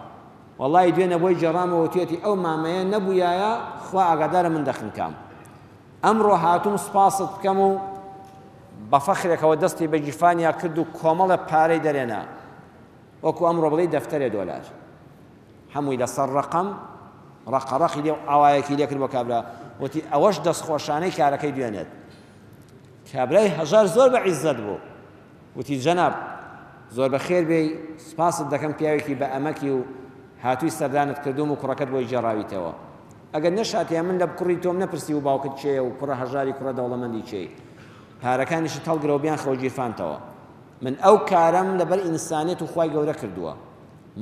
وەڵی دوێنە بۆی گێڕامەوە وتویەتی ئەو مامەیە نەبوویایە خوا ئاگادارە من دەخنکام ئەمڕۆ هاتووم سوپاست بکەم و بە فەخرێکەوە دەستی بە گیرفانیا کرد و کۆمەڵە پارەی دەرێنا وەکو ئەمڕۆ بڵێی دەفتەرێ دۆلار هەمووی لەسەر ڕەقەم ڕەقەڕەقی لێ و ئاوایەکی لێ کرد بۆ کابرا وتی ئەوەش دەستخۆشانەی کارەکەی دوێنێت کابرای هەژار زۆر بە عیزەت بوو وتی جەناب زۆر بەخێر بێی سوپاست دەکەم پیاوێکی بە ئەمەکی و هاتووی سەردانت کردووم و کوڕەکەت بۆی گێڕاویتەوە ئەگەر نەشاتیان من لە کوڕی تۆم نەپرسی و باوکت کێیە و کوڕە هەژاری کوڕە دەوڵەمەندی کێی پارەکانیشت هەڵگرەوە بیانخەوە گیرفانتەوە من ئەو کارەم لەبەر ئینسانیەت و خوای گەورە کردووە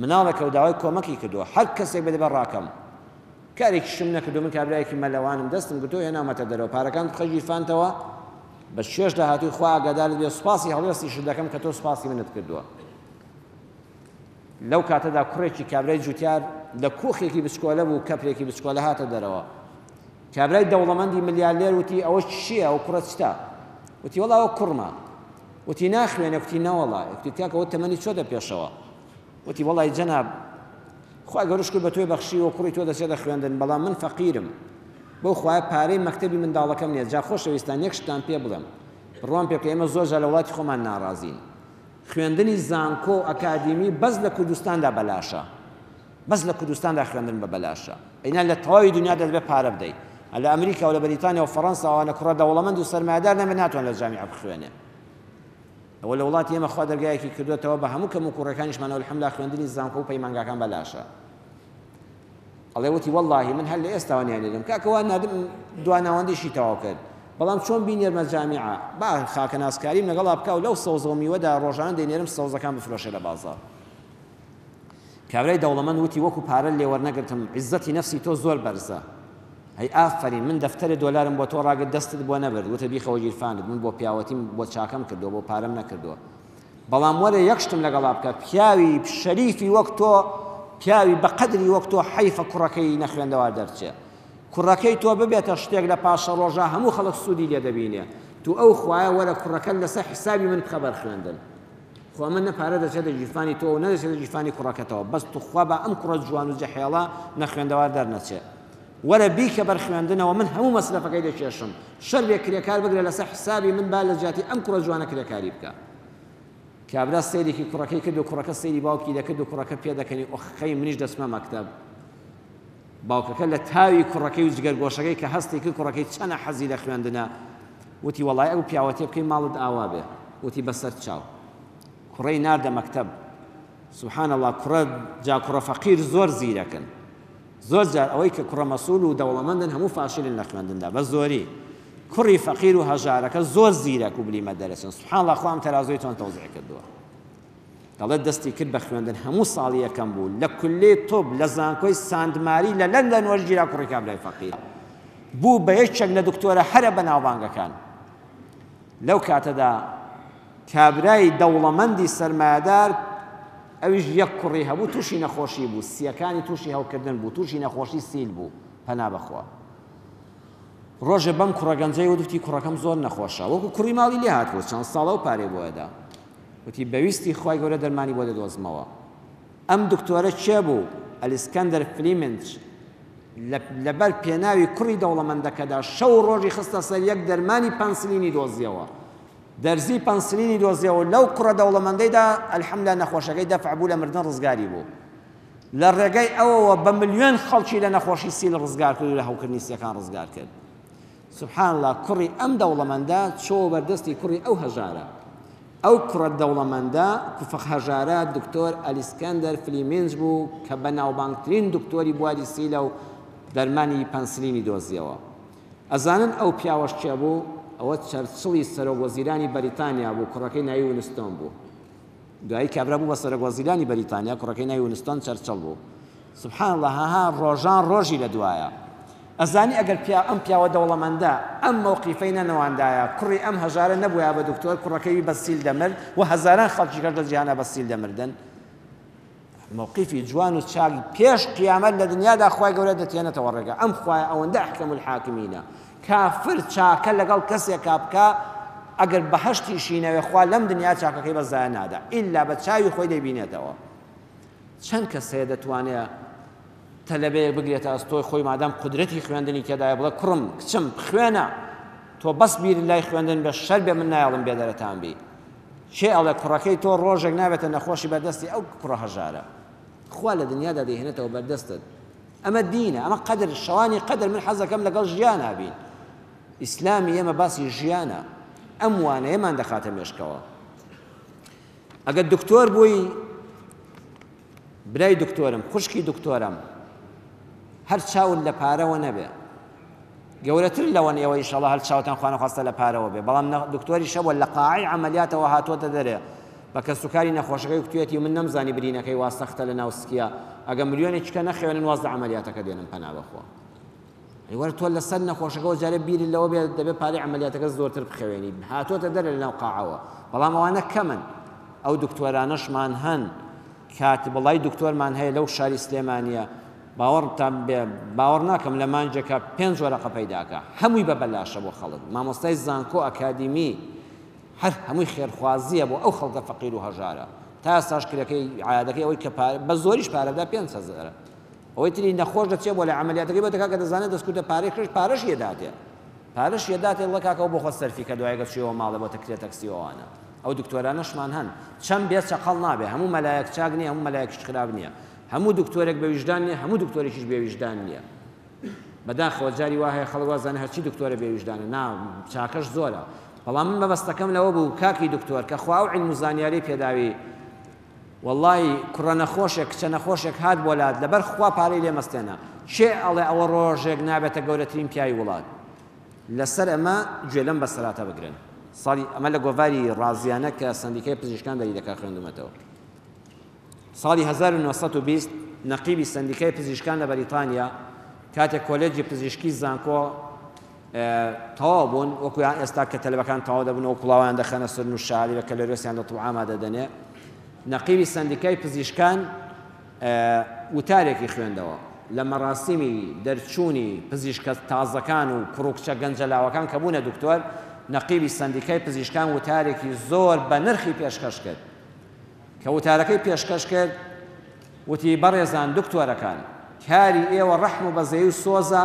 مناڵێکە و داوای کۆمەکی کردووە هەر کەسێک بێ دەبێ ڕاکەم کارێکیشم نەکردو من کابرایەکی مەلەوانم دەستم گرتووە هێناومەتە دەرەوە پارەکانت بخە گیرفانتەوە بە چێژ داهاتووی خوا ئاگادارت بێ سوپاسی هەڵوێستیشت دەکەم کە تۆ سوپاسی منت کردووە لەو کاتەدا کوڕێکی کابرای جوتیار لە کوخێکی بچکۆلە بوو کەپرێکی بچکۆلە هاتە دەرەوە کابرای دەوڵەمەندی ملیارلێر وتی ئەوە چییە ئەو کوڕە چتە وتی وەڵا ئەوە کوڕمە وتی ناخوێنێ کوتی نەوەڵا وتی کاکە ئەوە تەمەنی چۆتە پێشەوە وتی وەڵای جەناب خوا گەورە شکر بە تۆی بەخشیوە کوڕی تۆ دەچێتە خوێندن بەڵام من فەقیرم بەو خوایە پارەی مەکتەبی منداڵەکەم نییە جا خۆشەویستان یەک شتان پێ بڵێم بڕوام پێ بکە ئێمە زۆر جار لە وڵاتی خۆمان ناڕازین خوێندنی زانکۆ و ئەکادیمی بەس لە کوردستاندا بەلاشە بەس لە کوردستاندا خوێندن بە بەلاشە ئەینا لە تەواوی دنیا دەبێت پارە بدەیت لە ئەمریکا و لە بەریتانیا و فەڕەنسا ئەوانە کوڕە دەوڵەمەند و سەرمایەدار نەبێت ناتوان لە جامیعە بخوێنێ ئەوە لە وڵاتی ئێمە خوا دەرگایەکی کردوێتەوە بە هەموو کەم و کوڕەکانیشمانەوە الحمدلله خوێندنی زانکۆ و پەیمانگاکان بەلاشە ئەڵێ وتی وەڵاهی من هەر لە ئێستاوە نیانێرم کاکە وا ناردم دواناوەندیشی تەواو کرد بەڵام چۆن بینێرمە جامیعە با خاکە ناسکاریم لەگەڵا بکا و لەو سەوزە و میوەدا ڕۆژانە دەینێرم سەوزەکان بفرۆشێ لە بازاڕ کابرای دەوڵەمەند وتی وەکو پارە لێ وەرنەگرتم عیزەتی نەفسی تۆ زۆر بەرزە هەی ئافەرین من دەفتەرێ دۆلارم بۆ تۆ ڕاگرت دەستت بۆ نەبرد وتە بیخەوە گیرفانت من بۆ پیاوەتیم بۆ چاکەم کردووە بۆ پارەم نەکردووە بەڵام وەرە یەک شتم لەگەڵا بکە پیاوی شەریفی وەک تۆ پیاوی بە قەدری وەک تۆ حەیفە کوڕەکەی نەخوێندەوار دەرچێ کوڕەکەی تۆ ببێتە شتێک لە پاشەڕۆژا هەموو خەڵک سوودی لێ دەبینێ تو ئەو خوایە وەرە کوڕەکەت لەسەر حیسابی من بخە بەر خوێندن خۆ ئەمە نە پارە دەچێتە گیرفانی تۆ و نە دەچێتە گیرفانی کوڕەکەتەوە بەس توخوا با ئەم کوڕە جوان و جەحێڵە نەخوێندەوار دەرنەچێ وەرە بیکە بەر خوێندنەوە من هەموو مەسرەفەکەی دەکێشم شەر بێ کرێکار بگرە لەسەر حسابی من با لە جیاتی ئەم کوڕە جوانە کرێکاری بکە کابرا سەیرێکی کوڕەکەی کرد و کوڕەکە سەیری باوکی دەکرد و کوڕەکە پێدەکەنی ئۆخەی منیش دەچمە مەکتەب باوکەکە لە تاوی کوڕەکەی و جگەرگۆشەکەی کە هەستی کرد کوڕەکەی چەنە حەزی لە خوێندنە وتی وەڵای ئەو پیاوەتێ بکەی ماڵت ئاوا بێ وتی بەسەر چاو کوڕەی ناردە مەکتەب سبحان الله کوڕە جا کوڕە فەقیر زۆر زیرەکن زۆر جار ئەوەی کە کوڕە مەسول و دەوڵەمەندن هەموو فاشلن لە خوێندندا بە زۆری کوڕی فەقیر و هەژارەکە زۆر زیرەک و بلیمە دەرەچن سبحان الله خوا ئەم تەرازووی چۆن تەوزیع کردووە دەڵێت دەستی کرد بە خوێندن هەموو ساڵی یەکەم بوو لە کولەی طب لە زانکۆی ساندماری لە لەندەن وەرگیرا کوڕی کابرای فەقیر بوو بە یەکێک لە دکتۆرە هەرە بەناوبانگەکان لەو کاتەدا کابرای دەوڵەمەندی سەرمایەدار ئەویش یەک کوڕی هەبوو تووشی نەخۆشی بوو سیەکانی تووشی هەوکردن بوو تووشی نەخۆشی سیل بوو پەنا بەخوا ڕۆژێ بەم کوڕە گەنجەی وت وتی کوڕەکەم زۆر نەخۆشە وەکو کوڕی ماڵی لێ هاتبوو چەند ساڵە و پارەی بۆ ئەدا. وتی بەویستی خوای گەورە دەرمانی بۆ دەدۆزمەوە. ئەم دکتۆرە کێ بوو؟ ئەلیسکەندەر فلیمنچ لەبەر پێناوی کوڕی دەوڵەمەندەکەدا شەو و ڕۆژی خستە سەر یەک دەرمانی پەنسلینی دۆزیەوە. دەرزی پەنسلینی دۆزیەوە لەو کوڕە دەوڵەمەندەیدا الحمدللە نەخۆشەکەی دەفع بوو لە مردن ڕزگاری بوو. لە ڕێگەی ئەوەوە بە ملیۆن خەڵکی لە نەخۆشی سیل ڕزگار کرد و لە هەوکردنی سیەکان ڕزگار کرد. سبحان اللە کوڕی ئەم دەوڵەمەندە چۆوە بەردەستی کوڕی ئەو هەژارە. ئەو کوڕە دەوڵەمەندە کوفق هەژارە دکتۆر ئەلیسکەندەر فلیمینج بوو کە بەناوبانگترین دکتۆری بواری سیلە و دەرمانی پەنسلینی دۆزیەوە. ئەزانن ئەو پیاوەش کێ بوو؟ ئەوە چەرچڵی سەرۆک وەزیرانی بەریتانیا بوو کوڕەکەی ناوی ونستۆن بوو. دوایی کابرا بوو بە سەرۆک وەزیرانی بەریتانیا کوڕەکەی ناوی ونستۆن چەرچڵ بوو. سبحان اللە هەها ڕۆژان ڕۆژی لە دوایە. ئەزانی ئەگەر پیا ئەم پیاوە دەوڵەمەندە ئەم مەوقیفەی نەنواندایە کوڕی ئەم هەژارە نەبوایە بە دکتۆر کوڕەکەی وی بە سیل دەمرد و هەزاران خەڵکی کەش لە جیهانا بە سیل دەمردن. مەوقیفی جوان و چاک پێش قیامەت لە دنیادا خوای گەورە دەتێنێتەوە ڕێگا ئەم خوایە ئەوەندە ئەحکەم الحاکمینە کافر چاکە لەگەڵ کەسێکا بکا ئەگەر بەهەشتیشی نەوێ خوا لەم دنیا چاکەکەی بە زایە نادا ئیلا بە چاوی خۆی دەیبینێتەوە چەند کەس هەیە دەتوانێ تەلەبەیەک بگرێتە ئەستۆی خۆی مادام قودرەتی خوێندنی تێدایە بڵێ کوڕم کچم بخوێنە تۆ بەس بیرت لای خوێندن بێ شەر بێ من نایەڵم بێدەرەتان بی کێ ئەڵێ کوڕەکەی تۆ ڕۆژێک نابێتە نەخۆشی بەردەستی ئەو کوڕە هەژارە خوا لە دنیادا دەیهێنێتەوە بەردەستت ئەمە دینە ئەمە قەدر شەوانی قەدر من حەزەکەم لەگەڵ ژیانا بین ئیسلامی ئێمە باسی ژیانە ئەم وانەیەمان دەخاتە مێشکەوە ئەگەر دکتۆر بووی برای دکتۆرم خوشکی دکتۆرم هەر چاوت لە پارەوە نەبێ گەورەتر لەوەن ئێوە ئیشەڵا هەر چاوتان خوانەخواستە لە پارەوە بێ بەڵام دکتۆری شەوە لە قاعی عەمەلیاتەوە هاتۆتە دەرێ بە کەسوکاری نەخۆشەکەی کوتویەتی من نەمزانی برینەکەی وا سەختە لە ناو سکیە ئەگە ملیۆنێکیکە نەخەوێنن واز لە عەمەلیاتەکە دێنم پەنا بەخوا ئەی وەرە تۆ لەسەر نەخۆشەکەوە جارێ بیرت لەوە بێت دەبێت پارەی عەمەلیاتەکە زۆرتر بخەوێنی هاتۆتە دەرێ لەناو قاعەوە بەڵام ئەوانە کەمن ئەو دکتۆرانەشمان هەن کات بەڵای دکتۆرمان هەیە لەو شاری سلێمانیە باوەڕتان بێ باوەڕ ناکەم لە مانجێکە پێنج وەرەقە پەیداکە هەمووی بە بەلاشە بۆ خەڵک مامۆستای زانکۆ ئەکادیمی هەر هەمووی خێرخوازیە بۆ ئەو خەڵکە فەقیر و هەژارە تا ئێستاش کرێکەی عیادەکەی ئەوەی کە پارە بە زۆریش پارە بدا 5000 ئەوەی تری نەخۆش دەچێ بۆ لای عەمەلیاتەکەی بۆ دەکا کە دەزانێت دەستکورتە پارەی خشت پارەشی ئەداتێ پارەشی ئەداتێ دڵە کاکەوە بۆ خۆت سەرفی کە دوای گەر چویەوە ماڵێ بۆتە کرێ تەکسی و ئەوانە ئەو دکتۆرانەشمان هەن چەند بێ چەقەڵ نابێ هەموو مەلایەک چاک نییە هەموو مەلایەکیش خراپ نییە هەموو دکتۆرێک بە ویژدان نییە هەموو دکتۆرێکیش بێ ویژدان نییە بەداخەوە جاری وا هەیە خەڵک وازانێ هەرچی دکتۆرە بێ ویژدانە نا چاکەش زۆرە بەڵام من مەبەستەکەم لەوە بوو کاکی دکتۆر کە خوا ئەو عیلم و زانیاری پێداوی وەڵای کوڕە نەخۆشێک کچە نەخۆشێک هات بۆ لات لەبەر خوا پارەی لێ مەستێنە کێ ئەڵێ ئەوە ڕۆژێک نابێتە گەورەترین پیاوی وڵات لەسەر ئەمە گوێ لەم بەسەراتە بگرن ساڵی ئەمە لە گۆڤاری ڕازیانە کە سەندیکای پزیشکان دەری دەکا خوێندومەتەوە ساڵی 1920 نەقیبی سەندیکای پزیشکان لە بەریتانیا کاتێک کۆلێجی پزیشکی زانکۆ تەواو بوون وەکو یان ئێستا کە تەلەبەکان تەواو دەبن و کوڵاویان دەخەنە سەرن و شاری بە کەلەرۆسیان لە طوعاما دەدەنێ نەقیبی سەندیکای پزیشکان وتارێکی خوێندەوە لە مەراسیمی دەرچوونی پزیشکە تازەکان و کوڕ و کچە گەنجە لاوەکان کە بوونە دکتۆر نەقیبی سەندیکای پزیشکان وتارێکی زۆر بە نرخی پێشکەش کرد کە وتارەکەی پێشکەش کرد وتی، بەڕێزان دکتۆرەکان، کاری ئێوە ڕەحم و بەزەیی و سۆزە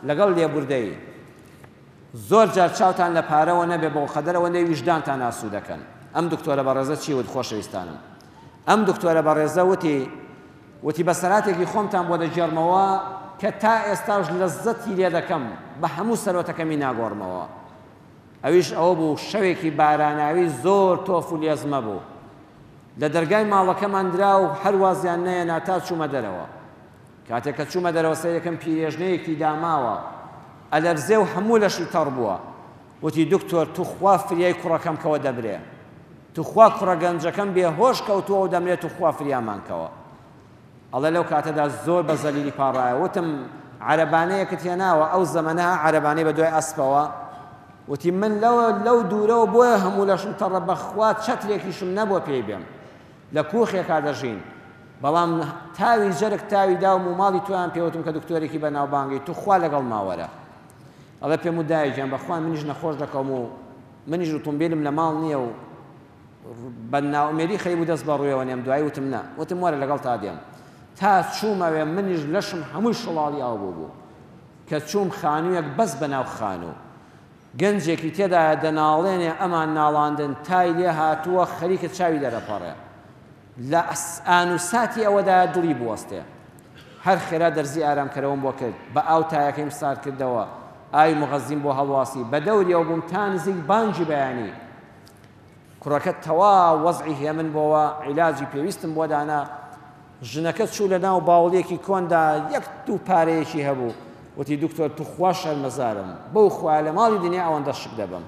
لەگەڵ لێبوردەیی. زۆر جار چاوتان لە پارەوە نەبێ بەوقەدەر ئەوەندەی ویژدانتان ئاسوودەکەن. ئەم دکتۆرە بەڕێزە چی وت خۆشەویستانم؟ ئەم دکتۆرە بەڕێزە وتی، وتی بەسەرهاتێکی خۆمتان بۆ دەگێڕمەوە کە تا ئێستاش لەززەتی لێ دەکەم، بە هەموو سەرۆتەکەمی ناگۆڕمەوە. ئەویش ئەوە بوو شەوێکی باراناوی زۆر تۆف و لێزمە بوو. لە دەرگای ماڵەکەمان درا و هەر وازیان نەیەنا تا چوومە دەرەوە. کاتێک کە چوومە دەرەوە سەیرەکەم پیرێژنەیەکی داماوە ئەلەرزێ و هەموو لەشی تەڕ بووە. وتی دکتۆر توخوا فریای کوڕەکەم کەوە دەمرێ. توخوا کوڕە گەنجەکەم بێ هۆش کەوتووە و دەمرێ توخوا فریامان کەوە. ئەڵێ لەو کاتەدا زۆر بە زەلیلی پاڕایە وتم عەرەبانەیەکت هێناوە ئەو زەمەنە عەرەبانەی بە دوای ئەسپەوە وتی من لەوە لەو دوورەوە بۆیە هەموو لەشم تەڕە بەخوا چەترێکیشم نەبووە پێی بێم لە کوخێکا دەژین بەڵام تاوی جەرگ تاوی داوم و ماڵی تۆیان پێوتم کە دکتۆرێکی بەناوبانگی توخوا لەگەڵ ماوەرە ئەڵێ پێم و دایە گیان بەخوا منیش نەخۆش دەکەوم و منیش ئوتومبیلم لە ماڵ نییە و بە نائومێدی خەریک بوو دەست بە ڕوویەوە نێم، دوایی وتم نا، وتم وەرە لەگەڵتا دێم. تا چوومەوێ منیش لەشم هەمووی شڵاڵی ئاو بووبوو. کە چووم خانوویەک بەس بە ناو خانوو. گەنجێکی تێدایە دەناڵێنێ ئەمان ناڵاندن تای لێ هاتووە خەریکە چاوی دەرەپەڕێ. لە ئان و ساتی ئەوەدایە دڵی بوەستێ. هەر خێرا دەرزی ئارامکەرەوەم بۆ کرد، بە ئاو تایەکەیم سارد کردەوە، ئاوی موغەزیم بۆ هەڵواسی، بە دەوریەوە بووم تا نزیک بانگی بەیانی. کوڕەکە تەواو وەزعی هێمن بۆوە، عیلاجی پێویستم بۆ دانا. ژنەکە چوو لە ناو باوڵیەکی کۆندا یەک دوو پارەیەکی هەبوو، وتی دکتۆر توخوا شەرمەزارم، بەو خوایە لە ماڵی دنیا ئەوەندە شک دەبەم.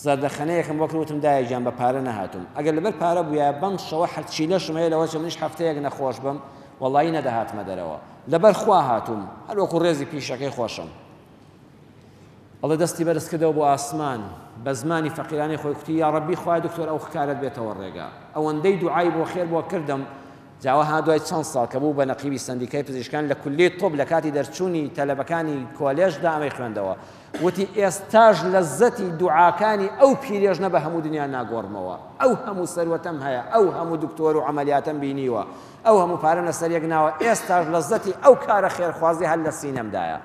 زەردەخەنەیەکم بۆ کرد وتم دایە گیان بە پارە نەهاتووم، ئەگەر لەبەر پارە بوویایە بەم شەوە هەرچی لەشم هەیە لەوەچە منیش هەفتەیەک نەخۆش بم وەڵایی نەدەهاتمە دەرەوە، لەبەر خوا هاتووم هەر وەکو ڕێزی پیشەکەی خۆشم. ئەڵێ دەستی بەرز کردەوە بۆ ئاسمان بە زمانی فەقیرانەی خۆی کوتی یاڕەبی خوایە دکتۆر ئەو کارەت بێتەوە ڕێگا ئەوەندەی دوعای بۆ خێر بۆ کردم جاوە ها دوای چەند ساڵ کە بوو بە نەقیبی سەندیکای پزیشکان لە کولیەی طب لە کاتی دەرچوونی تەلەبەکانی کۆلێژدا ئەمەی خوێندەوە وتی ئێستاش لەزەتی دوعاکانی ئەو پیرێژنە بە هەموو دنیا ناگۆڕمەوە ئەو هەموو سەروەتەم هەیە ئەو هەموو دکتۆر و عەمەلیاتەم بینیوە ئەو هەموو پارەم لەسەر یەک ناوە ئێستاش لەزەتی ئەو کارە خێرخوازی هەر لە سینەمدایە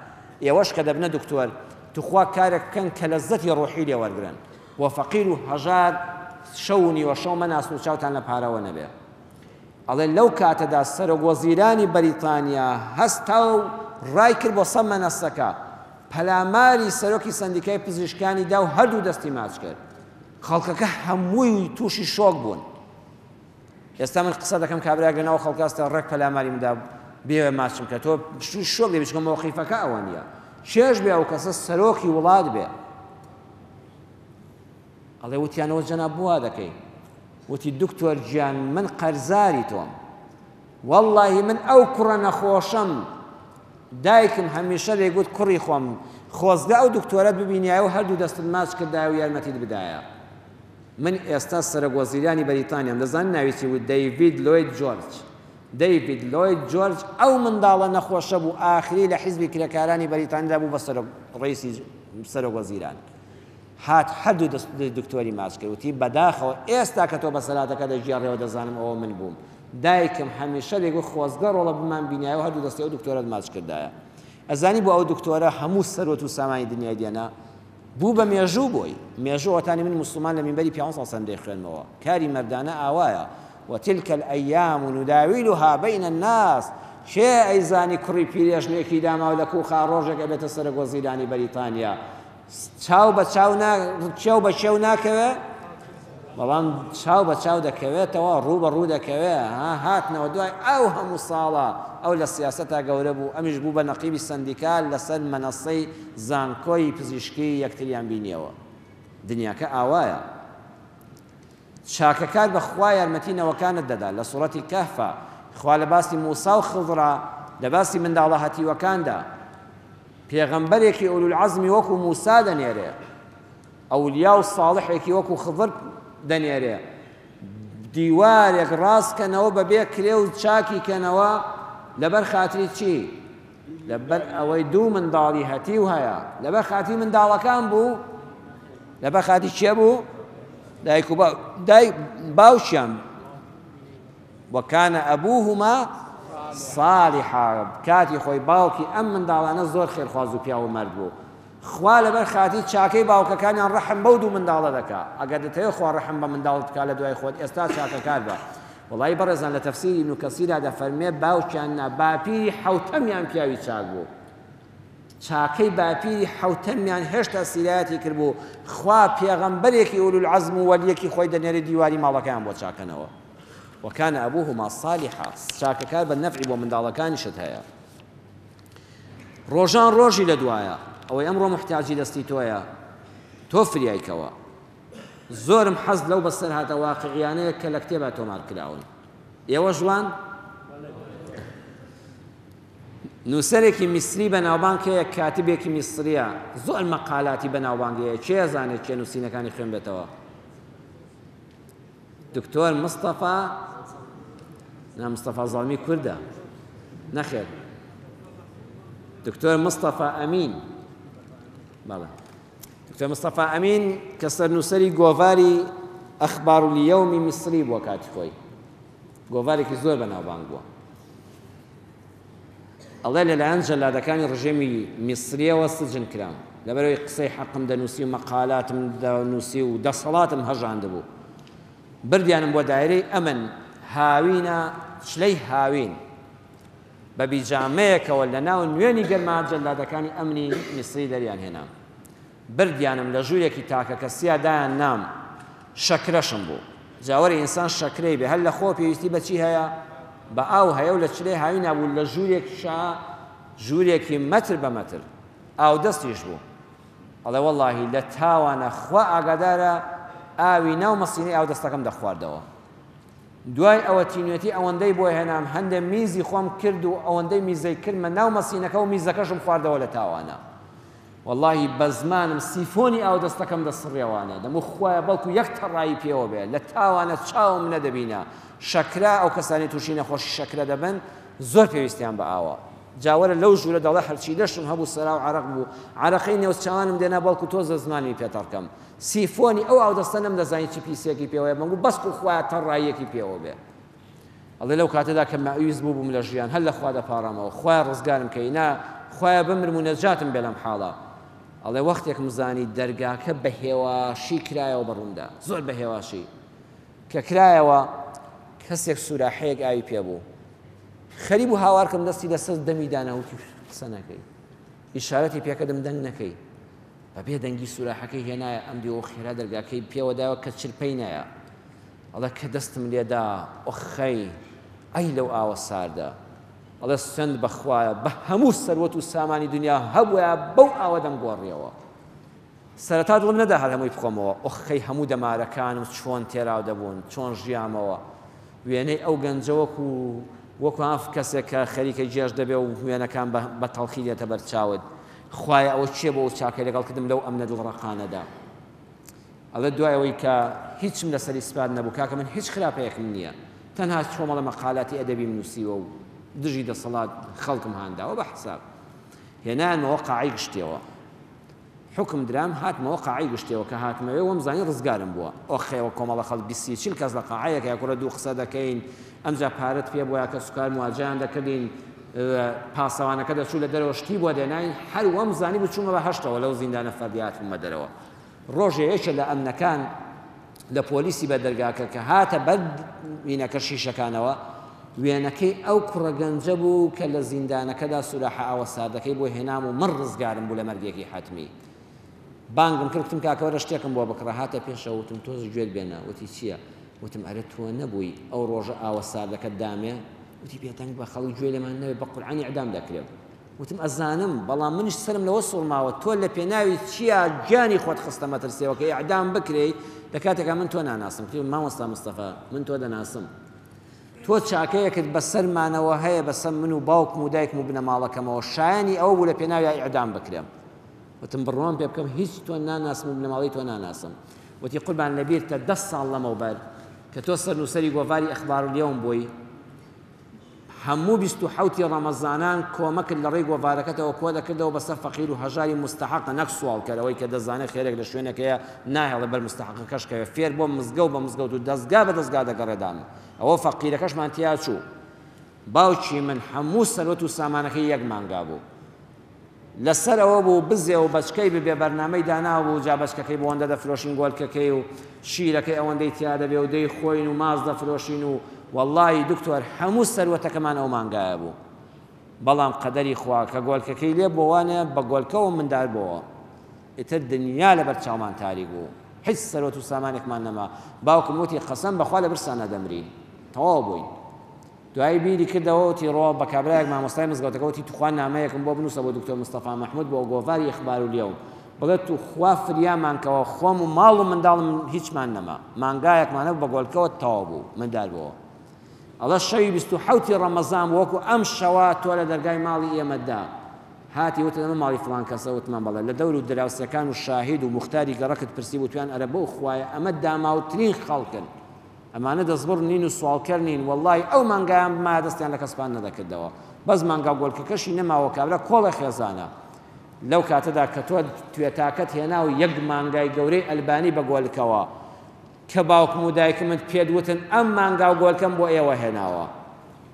ئێوەش کە دەبنە دکتۆر توخوا کارێک بکەن کە لەزەتی ڕۆحی لێ وەرگرن بۆ فەقیر و هەژار شەو و نیوە شەو مەناسن و چاوتان لە پارەوە نەبێ. ئەڵێ لەو کاتەدا سەرۆک وەزیرانی بەریتانیا هەستا و ڕای کرد بۆ سەر مەنەسەکە، پەلاماری سەرۆکی سەندیکای پزیشکانی دا و هەردوو دەستی ماچ کرد. خەڵکەکە هەمووی تووشی شۆک بوون. ئێستا من قسە دەکەم کابرایەک لەناو خەڵکاستە ڕێک پەلاماری مندا بێوێ ماچم کە تۆ تووشی شۆک دەبی چونکە مەوقیفەکە ئەوە نییە. چێژ بێ ئەو کەسە سەرۆکی وڵات بێ. ئەڵێ وتیانەوە جەناب بۆ وا دەکەی؟ وتی دکتۆر گیان من قەرزاری تۆم وەڵڵاهی من ئەو کوڕە نەخۆشەم دایکم هەمیشە دەیگوت کوڕی خۆم خۆزگە ئەو دکتۆرەت ببینیایە و هەردوو دەستت ماچ کردایە و یارمەتیت بدایە من ئێستا سەرۆک وەزیرانی بەریتانیام دەزانن ناوی چی بوو دەیڤید لۆید جۆرج دەیڤید لۆید جۆرج ئەو منداڵە نەخۆشە بوو ئاخری لە حیزبی کرێکارانی بەریتانیدا بوو بە سەرۆک ڕئیسی سەرۆک وەزیران هات هەردوو دەستی دکتۆری ماچ کرد وتی بەداخەوە ئێستا کە تۆ بەسەرهاتەکە دەگێڕیەوە دەزانم ئەوە من بووم دایکم هەمیشە دەیگوت خۆزگە ڕۆڵە بمان بینایە و هەردوو دەستی ئەو دکتۆرەت ماچ کردایە ئەزانی بۆ ئەو دکتۆرە هەموو سەروەت و سامانی دنیای دێنا بوو بە مێژوو بۆی مێژوو ئەوەتانی من موسڵمان لە مینبەری پیاوەن صلی الله دەیخوێنمەوە کاری مەردانە ئاوایە وتلك الأيام نداولها بين الناس کێ ئەیزانی کوڕی پیرێژنێکی داماو لە کوخا ڕۆژێک ئەبێتە سەرۆک وەزیرانی بەریتانیا چاو بە چاو نا کێو بە کێو ناکەوێ بەڵام چاو بە چاو دەکەوێتەوە ڕوو بە ڕوو دەکەوێ ها هاتنەوە دوای ئەو هەموو ساڵە ئەو لە سیاسەتا گەورە بوو ئەمیش بوو بە نەقیبی سەندیکا لەسەر مەنەسەی زانکۆی پزیشکی یەکتریان بینیەوە دنیاکە ئاوایە چاکەکار بە خوا یارمەتی نەوەکانت دەدا لە سوڕەتی کەهفا خوا لە باسی موسا و خضرا لە باسی منداڵە هەتیوەکاندا پێغەمبەرێکی ئولولعەزمی وەکو موسا دەنێرێ، ئەولیا و ساڵحێکی وەکو خضر دەنێرێ، دیوارێک ڕاست کەنەوە بەبێ کرێ و چاکی کەنەوە لەبەر خاتری چی؟ لەبەر ئەوەی دوو منداڵی هەتیو هەیە لەبەر خاتری منداڵەکان بوو لەبەر خاتری کێ بوو؟ دایک و دایک باوکیان وکان ابوهما صالحا کاتی خۆی باوکی ئەم منداڵانە زۆر خێرخواز و پیاو و مەرد بوو خوا لەبەر خاتری چاکەی باوکەکانیان ڕەحم بەو دوو منداڵە دەکا ئەگەر دەتەوێت خوا ڕەحم بە منداڵت بکا لە دوای خۆت ئێستا چاکەکار بە وەڵی بەڕێزان لە تەفسیری ابن کەسیرا دەفەرمێ باوکیان نا باپیری حەوتەمیان پیاوی چاک بوو چاکەی باپیری حەوتەمیان هێشتا سیرایەتی کردبوو خوا پێغەمبەرێکی ئولولعەزم و وەلیەکی خۆی دەنێرێ دیواری ماڵەکەیان بۆ چاکەنەوە وکان ابوهما صالحا چاکەکار بە نەفعی بۆ منداڵەکانیشت هەیە ڕۆژان ڕۆژی لە دوایە ئەوەی ئەمڕۆ محتاجی دەستی تۆیە تۆ فریایکەوە زۆرم حەز لەو بەسەرهاتە واقعیانەیە کە لە کتێبا تۆمار کراون ئێوە ژوان نووسەرێکی میسری بەناوبانگ هەیە کاتبێکی میسریە زۆر مەقالاتی بەناوبانگ هەیە کێ ئەزانێت کێ نووسینەکانی خوێنبێتەوە دکتۆر مستەفا نا مستەفا زەڵمی کوردە نەخێر دکتۆر مستەفا ئەمین بەڵێ دکتۆر مستەفا ئەمین کە سەرنووسەری گۆڤاری. ئەخبار الیومی میسری بووە کاتی خۆی، گۆڤارێکی زۆر بەناوبانگ بووە. ئەڵێ لەلایەن جەلادەکانی ڕژێمی میسریەوە سجن کرام، لەبەرئەوەی قسەی حەقم دەنووسی و مەقالاتم دەنووسی و دەسەڵاتم هەژاندبوو. بردیانم بۆ دایرەی ئەمن، هاوینە، چلەی هاوین، بە بیجامەیەکەوە لەناو نوێنی گەرما جەلادەکانی ئەمنی میسری دەریان هێنام. بردیانم لە ژوورێکی تاکەکەسیا دایان نام، شەکرەشم بوو. جا وەرە ئینسان شەکرەی بێ هەر لە خۆ پێویستی بە چی هەیە؟ بە ئاو هەیە و لە چلەی هاوینا بوو لە ژوورێکیشا ژوورێکی مەتر بە مەتر ئاودەستیش بوو. ئەڵێ وەڵاهی لە تاوانە خوا ئاگادارە ئاوی ناو مەسینەی ئاودەستەکەم دەخواردەوە. دوای ئەوە تینوێتی ئەوەندەی بۆ هێنام هەندێ میزی خۆم کرد و ئەوەندەی میزەی کردمە ناو مەسینەکە و میزەکەشم خواردەوە لە تاوانە. وەڵاهی بەزمانم سیفۆنی ئاودەستەکەم دەسڕیەوانێ دەموو خوایە بەڵکو یەک تەڕایی پێوە بێ لە تاوانە چاوم نەدەبینا شەکرە ئەو کەسانی توشی نەخۆشی شەکرە دەبن زۆر پێویستیان بە ئاوە جا وەرە لەو ژوورە دەڵێ هەرچی لەشم هەبوو سەرا و عەرەق بوو عەرەقەی نێوچاوانم دێنا بەڵکو تۆزە زمانمی پێ تەڕکەم سیفۆنی ئەو ئاودەستە نەمدەزانی چ پیسێکی پێوەیە بەنگو بەس کو خوایە تەڕاییەکی پێوە بێ ئەڵێ لەو کاتەدا کە مەئویس بووبووم لە ژیان هەر لە خوا دەپاڕامەوە خوایە ڕزگارم کەی نا خوایە بمرم و نەجاتم بێ لەم حاڵە ئەڵێ وەختێکم زانی دەرگاکە بە هێواشی کرایەوە بە ڕوومدا زۆر بە هێواشی کە کرایەوە کەسێک سوراحەیەک ئاوی پێ بوو خەریب و هاوارکەم دەستی لەسەر دەمی دانا وتی قسە نەکەی ئیشارەتی پێکردم دەنگ نەکەی بە بێ دەنگی سوراحەکەی هێنایە ئەم دیوە و خێرا دەرگاکەی پێوە داوە کە چرپەی نایە ئەڵێ کە دەستم لێدا ئۆخەی ئەی لەو ئاوە ساردە ئەڵێ سوێند بە خوایە بە هەموو سەروەت و سامانی دنیا هەبوایە بەو ئاوە دەمگۆڕیەوە سەرەتا دڵم نەدا هەر هەمووی بخۆمەوە ئۆخەی هەموو دەمارەکانم چۆن تێراو دەبوون چۆن ژیامەوە وێنەی ئەو گەنجە وەکو وەکو هاف کەسێک کە خەریکە گێژ دەبێ و وێنەکان بە تەڵخی دێتە بەرچاوت خوایە ئەوە کێ بۆ ئەو چاکەی لەگەڵ کردم لەو ئەمنە دڵڕەقانەدا ئەڵێ دوای ئەوەی کە هیچم لەسەر ئیسپات نەبوو کاکە من هیچ خراپەیەکم نییە تەنها کۆمەڵە مەقالاتی ئەدەبیم نووسیوە و دژی دەسەڵات خەڵکم هانداوە بە حساب هێنایانمەوە قاعەی گشتیەوە حوکم درام هاتمەوە قاعەی گشتیەوە کە هاتمەوێ وەم زانی ڕزگارم بووە ئۆخەیەوە کۆمەڵە خەڵک بیسی چل کەس لە قاعەیەکە کوڕە دوو قسە دەکەین ئەمجا پارەت پێ بووە کە سوکار مواجهیان دەکردین پاسەوانەکە دەچوو لە دەرەوە شتی بۆ دێناین هەر وەم زانی بوو چوومە بەهەشتەوە لەو زیندانە فەردی هاتبوومە دەرەوە ڕۆژێ یەکێ لە ئەمنەکان لە پۆلیسی بە دەرگاکە کە هاتە بەر وینەکە شیشەکانەوە وێنەکەی ئەو کوڕە گەنجە بوو کە لە زیندانەکەدا سوراحە ئاوە ساردەکەی بۆ هێنام و من ڕزگارم بوو لە مەرگێکی حەتمی. بانگم کرد وتم کاکە وەرە شتێکم بۆ بکڕە هاتە پێشەوە وتم تۆز گوێت بێنە وتی چییە؟ وتم ئەرێ تۆ نەبووی ئەو ڕۆژە ئاوە ساردەکەت دامێ؟ وتی بێدەنگ بە خەڵک گوێی لێمان نەبێ بە قورعان ئیعدام دەکرێم. وتم ئەزانم، بەڵام منیش سەرم لەوە سوڕماوە تۆ لە پێناوی چیا گیانی خۆت خستە مەترسیەوە کە ئیعدام بکرێی لە کاتێکا من تۆ ناناسم؟ وتی مامۆستا مستەفا من تۆ دەناسم تۆ چاکەیەکت بەسەرمانەوە هەیە بەسەر من و باوکم و دایکم و بنەماڵەکەمەوە شایانی ئەوە بوو لە پێناویا ئیعدام بکرێم. وتم بڕوام پێ بکەم هیچ تۆ ناناسم و بنەماڵەی تۆ ناناسم. وتی قوربان لەبیرتە دە ساڵ لەمەوبەر کە تۆ سەرنووسەری گۆڤاری ئەخبار الیوم بووی هەموو 27 ی ڕەمەزانان کۆمەکت لە ڕێی گۆڤارەکەتەوە کۆ دەکردەوە بەسەر فەقیر و هەژاری موستەحەقە نەک سواڵکەر ئەوەی کە دەزانێت خێرێک لە شوێنێک هەیە ناهێڵێ بەر موستەحەقەکەش کەوێ فێر بۆ مزگەوت بە مزگەوت و دەزگا بە دەزگا دەگەڕێ دام ئەوە فەقیرەکەشمان تیا چوو باوکی من هەموو سەروەت و سامانەکەی یەک مانگا بوو لەسەر ئەوە بوو بزێ و بەچکەی ببێ بەرنامەی دانابوو جا بەچکەکەی بۆ ئەوەندە دەفرۆشین گۆلکەکەی و شیرەکەی ئەوەندەی تیا دەبێ و دەیخۆین و ماست دەفرۆشین و وەڵڵاهی دکتۆر هەموو سەروەتەکەمان ئەو مانگایە بوو بەڵام قەدەری خوا کە گۆلکەکەی لێ بۆوانێ بە گۆلکەوە مندار بۆوە ئیتر دنیا لەبەر چاومان تاریک بوو هیچ سەروەت و سامانێکمان نەما باوکم وتی قەسەم بەخوا لە برسانا دەمرین تەواو بووین دوایی بیری کردەوە وتی ڕۆ بە کابرایەک مامۆستای مزگەوتەکە وتی توخوا نامەیەکم بۆ بنووسە بۆ دکتۆر مستەفا مەحمود بۆ گۆڤاری اخبار الیوم بڵێ توخوا فریامان کەوە خۆم و ماڵ و منداڵم هیچمان نەما مانگایەکمان هەبوو بە گۆلکەوە تەواو بوو مندار بۆوە ئەڵێ شەوی 27 ی ڕەمەزان بوو وەکو ئەم شەوە تۆ لە دەرگای ماڵی ئێمەدا هاتی وتت ئەمە ماڵی فڵان کەسە وتمان بەڵێ لە دەور و دراوسێکان و شاهید و موختاری گەڕەکت پرسی وتویان ئەرە بەو خوایە ئەمە داماوترین خەڵکن ئەمانە دەستبڕ نین و سواڵکەر نین وەڵڵاهی ئەو مانگایان بمایە دەستیان لە کەس پان نەدەکردەوە بەس مانگا گۆلکەکەشی نەماوە کابرا کۆڵێ خێزانە لەو کاتەدا کە تۆ توێتاکەت هێنا و یەک مانگای گەورەی ئەلبانی بە گۆلکەوە. کە باوکم و دایکمت پێت وتن ئەم مانگا و گۆلکەم بۆ ئێوە هێناوە.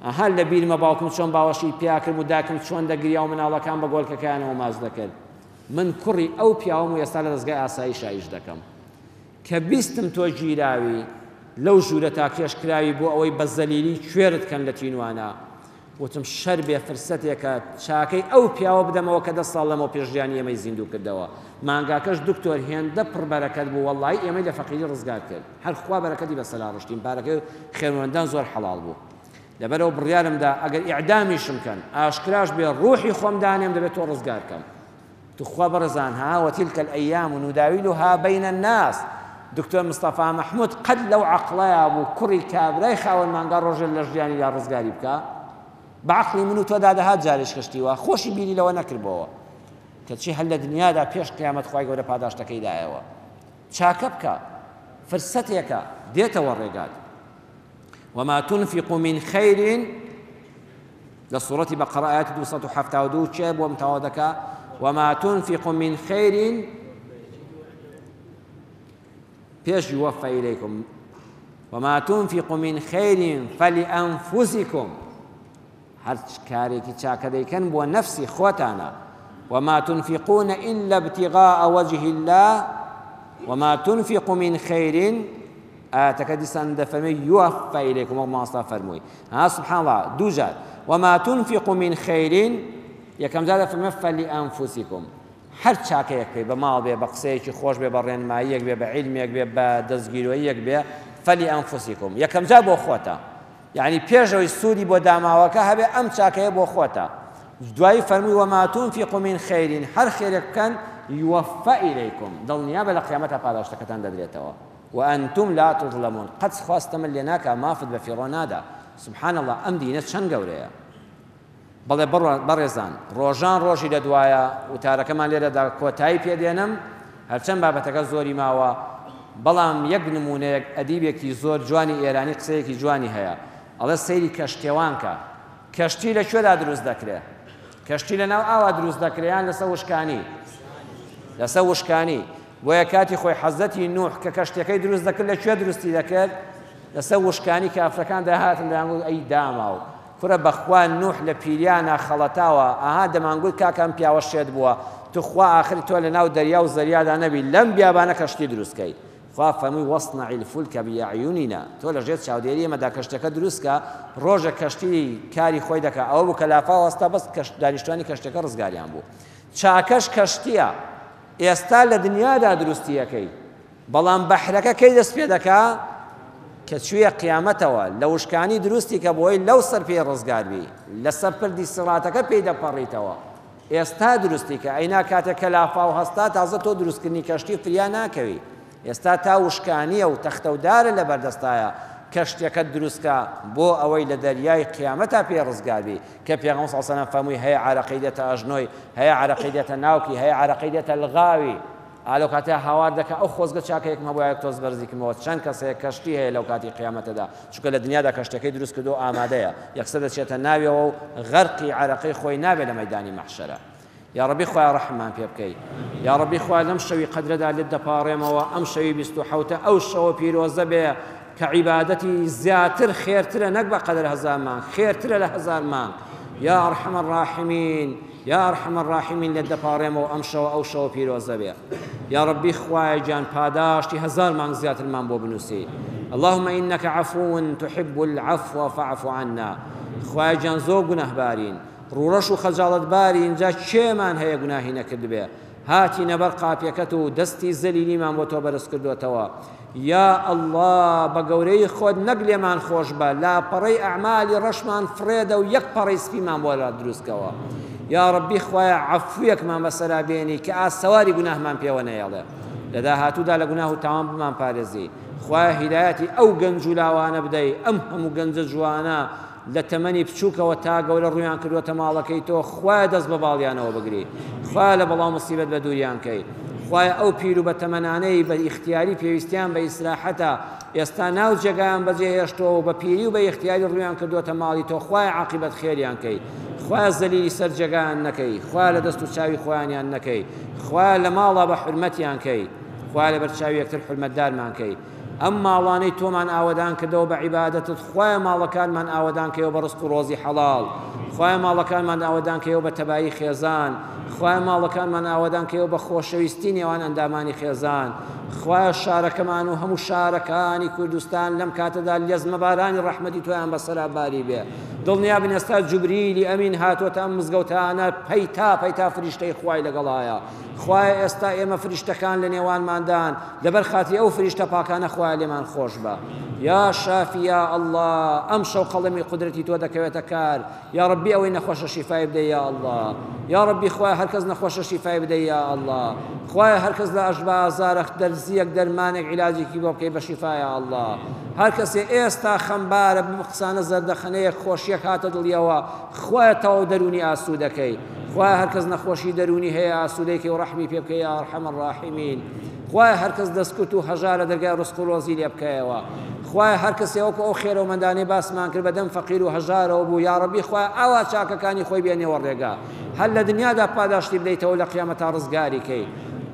ئەها لە بیرمە باوکم چۆن باوەشی پیا کردم و داکم چۆن دەگریا و مناڵەکان بە گۆلکەکەیانەوە ماچ دەکرد. من کوڕی ئەو پیاوەم و ئێستا لە دەزگای ئاسایشا ئیش دەکەم. کە بیستم تۆ گیراوی، لەو ژوورە تا کێش کراوی بۆ ئەوەی بە زەلیلی کوێرت کەن لە تینوانا. وتم شەر بێ فرسەتێکە چاکەی ئەو پیاوە بدەمەوە کە دە ساڵ لەمەو پێش ژیانی ئێمەی زیندوو کردەوە. مانگاکەش دکتۆر هێندە پڕ بەرەکەت بوو وەڵڵایی ئێمەی لە فەقیری ڕزگار کرد. هەر خوا بەرەکەتی بەسەرا ڕشتین پارەکەی خێرمەندان زۆر حەڵاڵ بوو. لەبەرئەوە بڕیارم دا ئەگەر ئیعدامیشم کەن ئاشکراش بێ ڕوحی خۆم دانێم دەبێت تۆ ڕزگار کەم. توخوا بەڕێزان ها وتلک الایام نداولها بین الناس دکتۆر مستەفا مەحمود قەت لەو عەقڵەیا بوو کوڕی کابرای خاوەن مانگا ڕۆژێ لە ژیانیدا ڕزگاری بکا؟ بە عەقڵی من و تۆدا دەهات جارێش کەشتی وا خۆشی بیری لەوە نەکردبۆوە کەچی هەر لە دنیادا پێش قیامەت خوای گەورە پاداشتەکەی دایەوە. چاکە بکە فرسەتێکە دێتەوە ڕێگات. وما تنفقوا من خير لە سوڕەتی بەقەرە ئایەتی 272 کێ بۆم تەواو دەکا وما تنفقوا من خير پێش يوفى إليكم وما تنفقوا من خير فلأنفسكم هەر کارێکی چاکە دەیکەن بۆ نەفسی خۆتانە، وما تنفقون الا ابتغاء وجه اللە وما تنفقوا من خیر ئایەتەکە دیسان دەفەرمێ یوفى الیکم وەک مامۆستا فەرمووی ها سبحان الله دوو جار وما تنفقوا من خیر یەکەم جار دەفەرمێ فلانفسکم هەر چاکەیەک بکەی بە ماڵ بێ بە قسەیەکی خۆش بێ بە ڕێنماییەک بێ بە عیلمێک بێ بە دەستگیرۆییەک بێ فلانفسکم یەکەم جار بۆ خۆتە یەعنی پێش ئەوەی سوودی بۆ داماوەکە هەبێ ئەم چاکەیە بۆ خۆتە دوایی فەرمووی وما تنفقوا من خیر هەر خێرێک بکەن یوفە الیکم دڵنیابە لە قیامەتا پاداشتەکەتان دەدرێتەوە وانتم لا تظلمون قەت خوا ستەمت لێ ناکا مافت بە فیڕۆ نادا سبحان اللە ئەم دینە چەند گەورەیە بەڵێ بەڕێزان ڕۆژان ڕۆژی لە دوایە وتارەکەمان لێرەدا کۆتایی پێ دێنم هەرچەند بابەتەکە زۆری ماوە بەڵام یەک نمونەیەک ئەدیبێکی زۆر جوانی ئێرانی قسەیەکی جوانی هەیە ئەڵێ سەیری کەشتێوان کە کەشتی لە کوێدا دروست دەکرێ کەشتی لە ناو ئاوا دروست دەکرێ یان لەسەر وشکانی لەسەر وشکانی بۆیە کاتی خۆی حەزرەتی نوح کە کەشتیەکەی دروست دەکرد لە کوێ دروستی دەکرد لەسەر وشکانی کافرەکان دەهاتن دەیانگوت ئەی داماو کورە بەخوا نوح لە پیریانا خەڵەتاوە ئەها دەمانگوت کاکە ئەم پیاوە شێت بووە توخوا ئاخر تۆ لەناو دەریا و زەریادا نەبی لەم بیابانە کەشتی دروست کەی خوا فەرمووی واصنع الفلک بأعیننا تۆ لەژێر چاودێری ئێمەدا کەشتیەکە دروست کە ڕۆژێک کەشتی کاری خۆی دەکا ئەوە بوو کە لافاو هەستا بەس دانیشتوانی کەشتیەکە ڕزگاریان بوو چاکەش کەشتیە ئێستا لە دنیادا دروستی ئەکەی بەڵام بەحرەکە کەی دەست پێ دەکا کە چویە قیامەتەوە لە وشکانی دروستی کە بۆی لەو سەر پێی ڕزگار بی لەسەر پردی سڕاتەکە پێی دەپەڕیتەوە ئێستا دروستی کە ئەینا کاتێک کە لافاو هەستا تازە تۆ دروستکردنی کەشتی فریا ناکەوی ئێستا تا وشکانیە و تەختە و دارە لەبەردەستایە کەشتیەکەت دروستکە بۆ ئەوەی لە دەریای قیامەتا پێی ڕزگار بی کە پێغەمبەر صلی اللە علیە وسلم فەرمووی هەیە عەرەقەی دێتە ئەژنۆی هەیە عەرەقەی دێتە ناوکی هەیە عەرەقەی دێتە لغاوی ئا لەو کاتەیا هاوار دەکا ئەو خۆزگە چاکەیەکم هەبوایە تۆز بەرزی کردمەوە چەند کەس هەیە کەشتی هەیە لەو کاتی قیامەتەدا چونکە لە دنیادا کەشتیەکەی دروست کردووە ئامادەیە یەکسەر دەچێتە ناویەوە و غەرقی عەرەقەی خۆی نابێت لە مەیدانی مەحشەرە یاڕەبی خوایە ڕەحممان پێ بکەی یاڕەبی خوایە لەم شەوی قەدرەدا لێت دەپاڕێمەوە ئەم شەوی 27 ئەو شەوە پیرۆزە بێ کە عیبادەتی زیاتر خێرترە نەک بە قەدەر هەزار مانگ خێرترە لە هەزار مانگ یا ئەرحەم الراحمین یا ئەرحەم الراحمین لێت دەپاڕێمەوە ئەم شەوە ئەو شەوە پیرۆزە بێ یا ربی خوایە گیان پاداشتی هەزار مانگ زیاترمان بۆ بنووسی اللهم إنك عفو تحب العفو فاعف عنا خوایە گیان زۆر گوناهبارین ڕووڕەش و خەجاڵەتبارین جا کێمان هەیە گوناهی نەکردبێ هاتینە بەر قاپیەکەت و دەستی زەلیلیمان بۆ تۆ بەرز کردۆتەوە یا اللە بە گەورەی خۆت نەک لێمان خۆش بە لاپەڕەی ئەعمالی ڕەشمان فڕێدە و یەک پەڕەی سپیمان بۆ لا دروست کەوە یا ڕەبی خوایە عەفویەکمان بەسەرا بێنی کە ئاسەواری گوناهمان پێوە نەیەڵێ لە داهاتوودا لە گوناه و تاوان بمان پارێزی خوایە هیدایەتی ئەو گەنج و لاوانە بدەی ئەم هەموو گەنجە جوانە لە تەمەنی بچووکەوە تا گەورە ڕوویان کردووەتە ماڵەکەی تۆ، خوایە دەست بە باڵیانەوە بگری، خوایە لە بەڵا و موسیبەت بە دووریان کەی، خوایە ئەو پیر و بەتەمەنانەی بە ئیختیاری پێویستیان بە ئیسراحەتە ئێستا ناو جێگایان بەجێ هێشتووە و بە پیری و بە ئیختیاری ڕوویان کردووەتە ماڵی تۆ، خوایە عاقیبەت خێریان کەی، خوایە زەلیلی سەر جێگایان نەکەی، خوایە لە دەست و چاوی خۆیانیان نەکەی، خوایە لە ماڵا بە حورمەتیان کەی، خوایە لەبەر چاوی یەکتر حورمەتدارمان کەی. ئەم ماڵانەی تۆمان ئاوەدان کردەوە بە عیبادەتت خوایە ماڵەکانمان ئاوەدان کەیەوە بە ڕزق و ڕۆزی حەڵاڵ خوایە ماڵەکانمان ئاوەدان کەیەوە بە تەبایی خێزان خوایە ماڵەکانمان ئاوەدان کەیەوە بە خۆشەویستی نێوان ئەندامانی خێزان خوایە شارەکەمان و هەموو شارەکانی کوردستان لەم کاتەدا لێزمەبارانی ڕەحمەتی تۆیان بەسەرا باری بێ دڵنیابن ئێستا جوبریلی ئەمین هاتۆتە ئەم مزگەوتانە پەیتا پەیتا فریشتەی خوای لەگەڵایە خوایە ئێستا ئێمە فریشتەکان لە نێوانماندان لەبەر خاتری ئەو فریشتە پاکانە خوایە لێمان خۆش بە یا شافی یا اللە ئەم شەو قەڵەمی قودرەتی تۆ دەکەوێتە کار یا ڕەبی ئەوەی نەخۆشە شیفای بدەی یا اللە یا ڕەبی خوایە هەرکەس نەخۆشە شیفای بدەی یا اللە خوایە هەرکەس لە ئەشبا ئازارە دەرزیەک دەرمانێک عیلاجێکی بۆ بکەی بە شیفا یا اللە هەرکەسێ ئێستا خەمبارە بم قسانە زەردەخەنەیەک خۆشیەک هاتە دڵیەوە خوایە تەواو دەروونی ئاسوودەکەی خوایە هەرکەس نەخۆشی دەروونی هەیە ئاسوودەی کەی و ڕەحمی پێ بکەی یا ارحم الراحمین خوایە هەرکەس دەستکورت و هەژارە دەرگای ڕزق و ڕۆزی لێ بکەیەوە خوایە هەرکەسێ وەکو ئەو خێرەومەندانەی باسمان کرد بەدەم فەقیر و هەژارەوە بوو یاڕەبی خوایە ئاوا چاکەکانی خۆی بێنێوە ڕێگا هەر لە دنیادا پاداشتی بدەیتەوە لە قیامەتا ڕزگاری کەی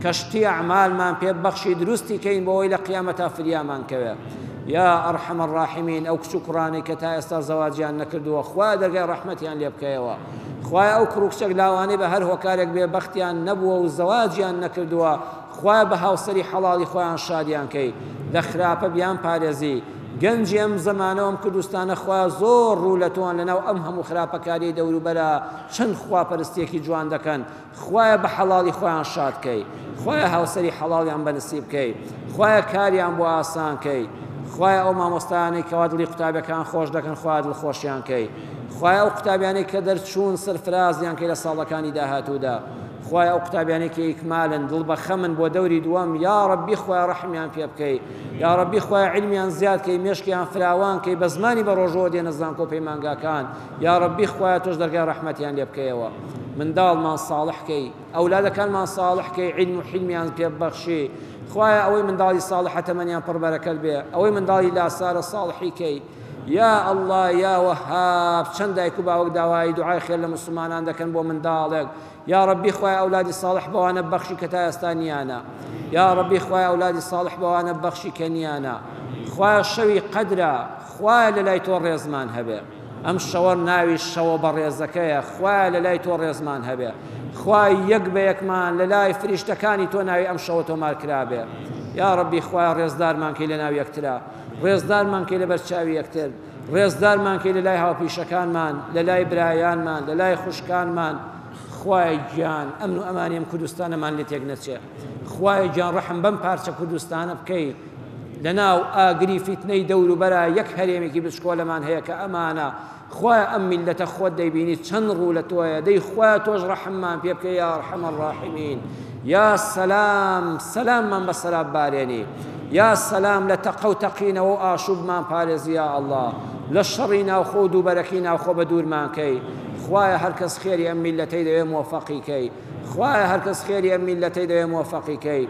کەشتی ئەعمالمان پێ بەخشی دروستی کەین بۆ ئەوەی لە قیامەتا فریامان کەوێ یا ئەرحەم الراحمین ئەو کچ و کوڕانەی کە تا ئێستا زەواجیان نەکردووە خوایە دەرگای ڕەحمەتیان لێ بکەیەوە خوایە ئەو کوڕ و کچەک لاوانەی بە هەر هۆکارێک بێ بەختیان نەبووە و زەواجیان نەکردووە خوایە بە هاوسەری حەڵاڵی خۆیان شادیان کەی لە خراپە بیان پارێزی گەنجی ئەم زەمانە و ئەم کوردستانە خوایە زۆر ڕوو لە تۆن لەناو ئەم هەموو خراپەکاریەی دەوروبەرا چەند خواپەرستیەکی جوان دەکەن خوایە بە حەڵاڵی خۆیان شاد کەی خوایە هاوسەری حەڵاڵیان بە نسیب کەی خوایە کاریان بۆ ئاسان کەی خوایە ئەو مامۆستایانەی کەوا دڵی قوتابیەکان خۆش دەکەن خوایە دڵخۆشیان کەی خوایە ئەو قوتابیانەی کە دەرچوون سەرفرازیان کەی لە ساڵەکانی داهاتوودا خوایە ئەو قوتابیانەی کە ئیکمالن دڵ بەخەمن بۆ دەوری دووەم یا ڕەبی خوایە ڕەحمیان پێ بکەی یا ڕەبی خوایە عیلمیان زیاد کەی مێشکیان فراوان کەی بە زمانی بە ڕۆژەوە دێنە زانکۆ پەیمانگاکان یا ڕەبی خوایە تۆش دەرگای ڕەحمەتیان لێ بکەیەوە منداڵمان ساڵح کەی ئەولادەکانمان ساڵح کەی عیلم و حیلمیان پێ ببەخشی خوایە ئەوەی منداڵی ساڵحە تەمەنیان پڕ بەرەکەت بێ ئەوەی منداڵی لاسارە ساڵحی کەی یا اللە یا وەهاب چەند دایک و باوک داوای دوعای خێر لە موسڵمانان دەکەن بۆ منداڵێک یا ڕەبی خوایە ئەولادی ساڵح بەوانە بەخشی کە تا ئێستا نیانە یا ڕەبی خوایە ئەولادی ساڵح بەوانە بەخشی کە نیانە خوایە شەوی قەدرە خوایە لە لای تۆ ڕێزمان هەبێ ئەم شەوە ناوی شەوە بەڕێزەکەیە خوایە لە لای تۆ ڕێزمان هەبێ خوای یەک بە یەکمان لە لای فریشتەکانی تۆ ناوی ئەم شەوە تۆمار کرابێ یا ڕەبی خوایە ڕێزدارمان کەی لە ناو یەکترا ڕێزدارمان کەی لەبەر چاوی یەکتر، ڕێزدارمان کەی لە لای هاوپیشەکانمان، لە لای برایانمان، لە لای خوشکانمان، خوایە گیان ئەمن و ئەمانی ئەم کوردستانەمان لێ تێک نەچێ، خوایە گیان ڕەحم بەم پارچە کوردستانە بکەی، لەناو ئاگری فیتنەی دەوروبەرا یەک هەرێمێکی بچکۆلەمان هەیە کە ئەمانە، خوایە ئەم میللەتە خۆت دەیبینی چەند ڕوو لە تۆیە دەی خوایە تۆش ڕەحممان پێ بکەی یا ارحم الراحمین یا سەلام سەلاممان بە سەرا بارێنی یا سەلام لە تەقە و تەقینەوە و ئاشوبمان پارێزی یا ئەڵڵا لە شەڕی ناوخۆ و دووبەرەکی ناوخۆ بە دوورمان کەی خوایە هەرکەس خێری ئەم میللەتەی دەوێ مۆفەقی کەی خوایە هەرکەس خێری ئەم میللەتەی دەوێ مۆفەقی کەی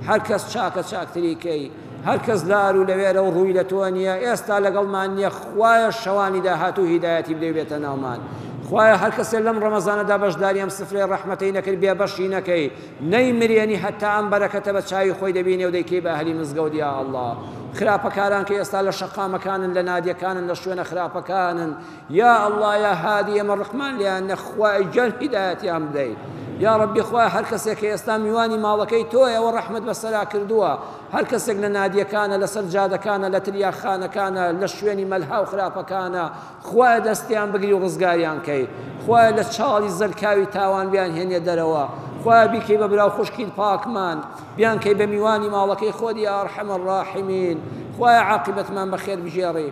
هەرکەس چاکە چاکتری کەی هەرکەس لار و لەوێرە و ڕووی لە تۆ نییە ئێستا لەگەڵمان نییە خوایە شەوانی داهاتوو هیدایەتی بدەی و بێتە ناومان خوایە هەرکەسێ لەم ڕەمەزانەدا بەشداری ئەم سفرەی ڕەحمەتەی نەکرد بێبەشی نەکەی نەیمرێنی هەتا ئەم بەرەکەتە بە چاوی خۆی دەبینێ و دەیکەی بە ئەهلی مزگەوت یا ئەڵڵا خراپەکاران کە ئێستا لە شەقامەکانن لە نادیەکانن لە شوێنە خراپەکانن یا اللە یا هادی ئێمە ڕقمان لێیان نە خوایە گیان هیدایەتیان بدەی یا ڕەبی خوایە هەر کەسێک کە ئێستا میوانی ماڵەکەی تۆیە ئەوە ڕەحمەت بەسەرا کردووە هەر کەسێک لە نادیەکانە لەسەر جادەکانە لە تریاکخانەکانە لە شوێنی مەلها و خراپەکانە خوایە دەستیان بگری و ڕزگاریان کەی خوایە لە چاڵی زەلکاوی تاوان بیان هێنێ دەرەوە خوایە بیکەی بە برا و خوشکی پاکمان بیان کەی بە میوانی ماڵەکەی خۆت یا ئەرحەم الراحمین خوایە عاقبەتمان بەخێر بگێڕی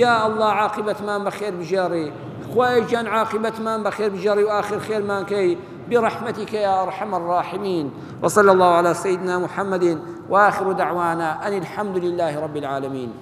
یا اللە عاقیبەتمان بەخێر بگێڕی خوایە گیان عاقیبەتمان بەخێر بگێڕی و ئاخر خێرمان کەی برحمتك يا أرحم الراحمين وصلى الله على سيدنا محمد وآخر دعوانا أن الحمد لله رب العالمين.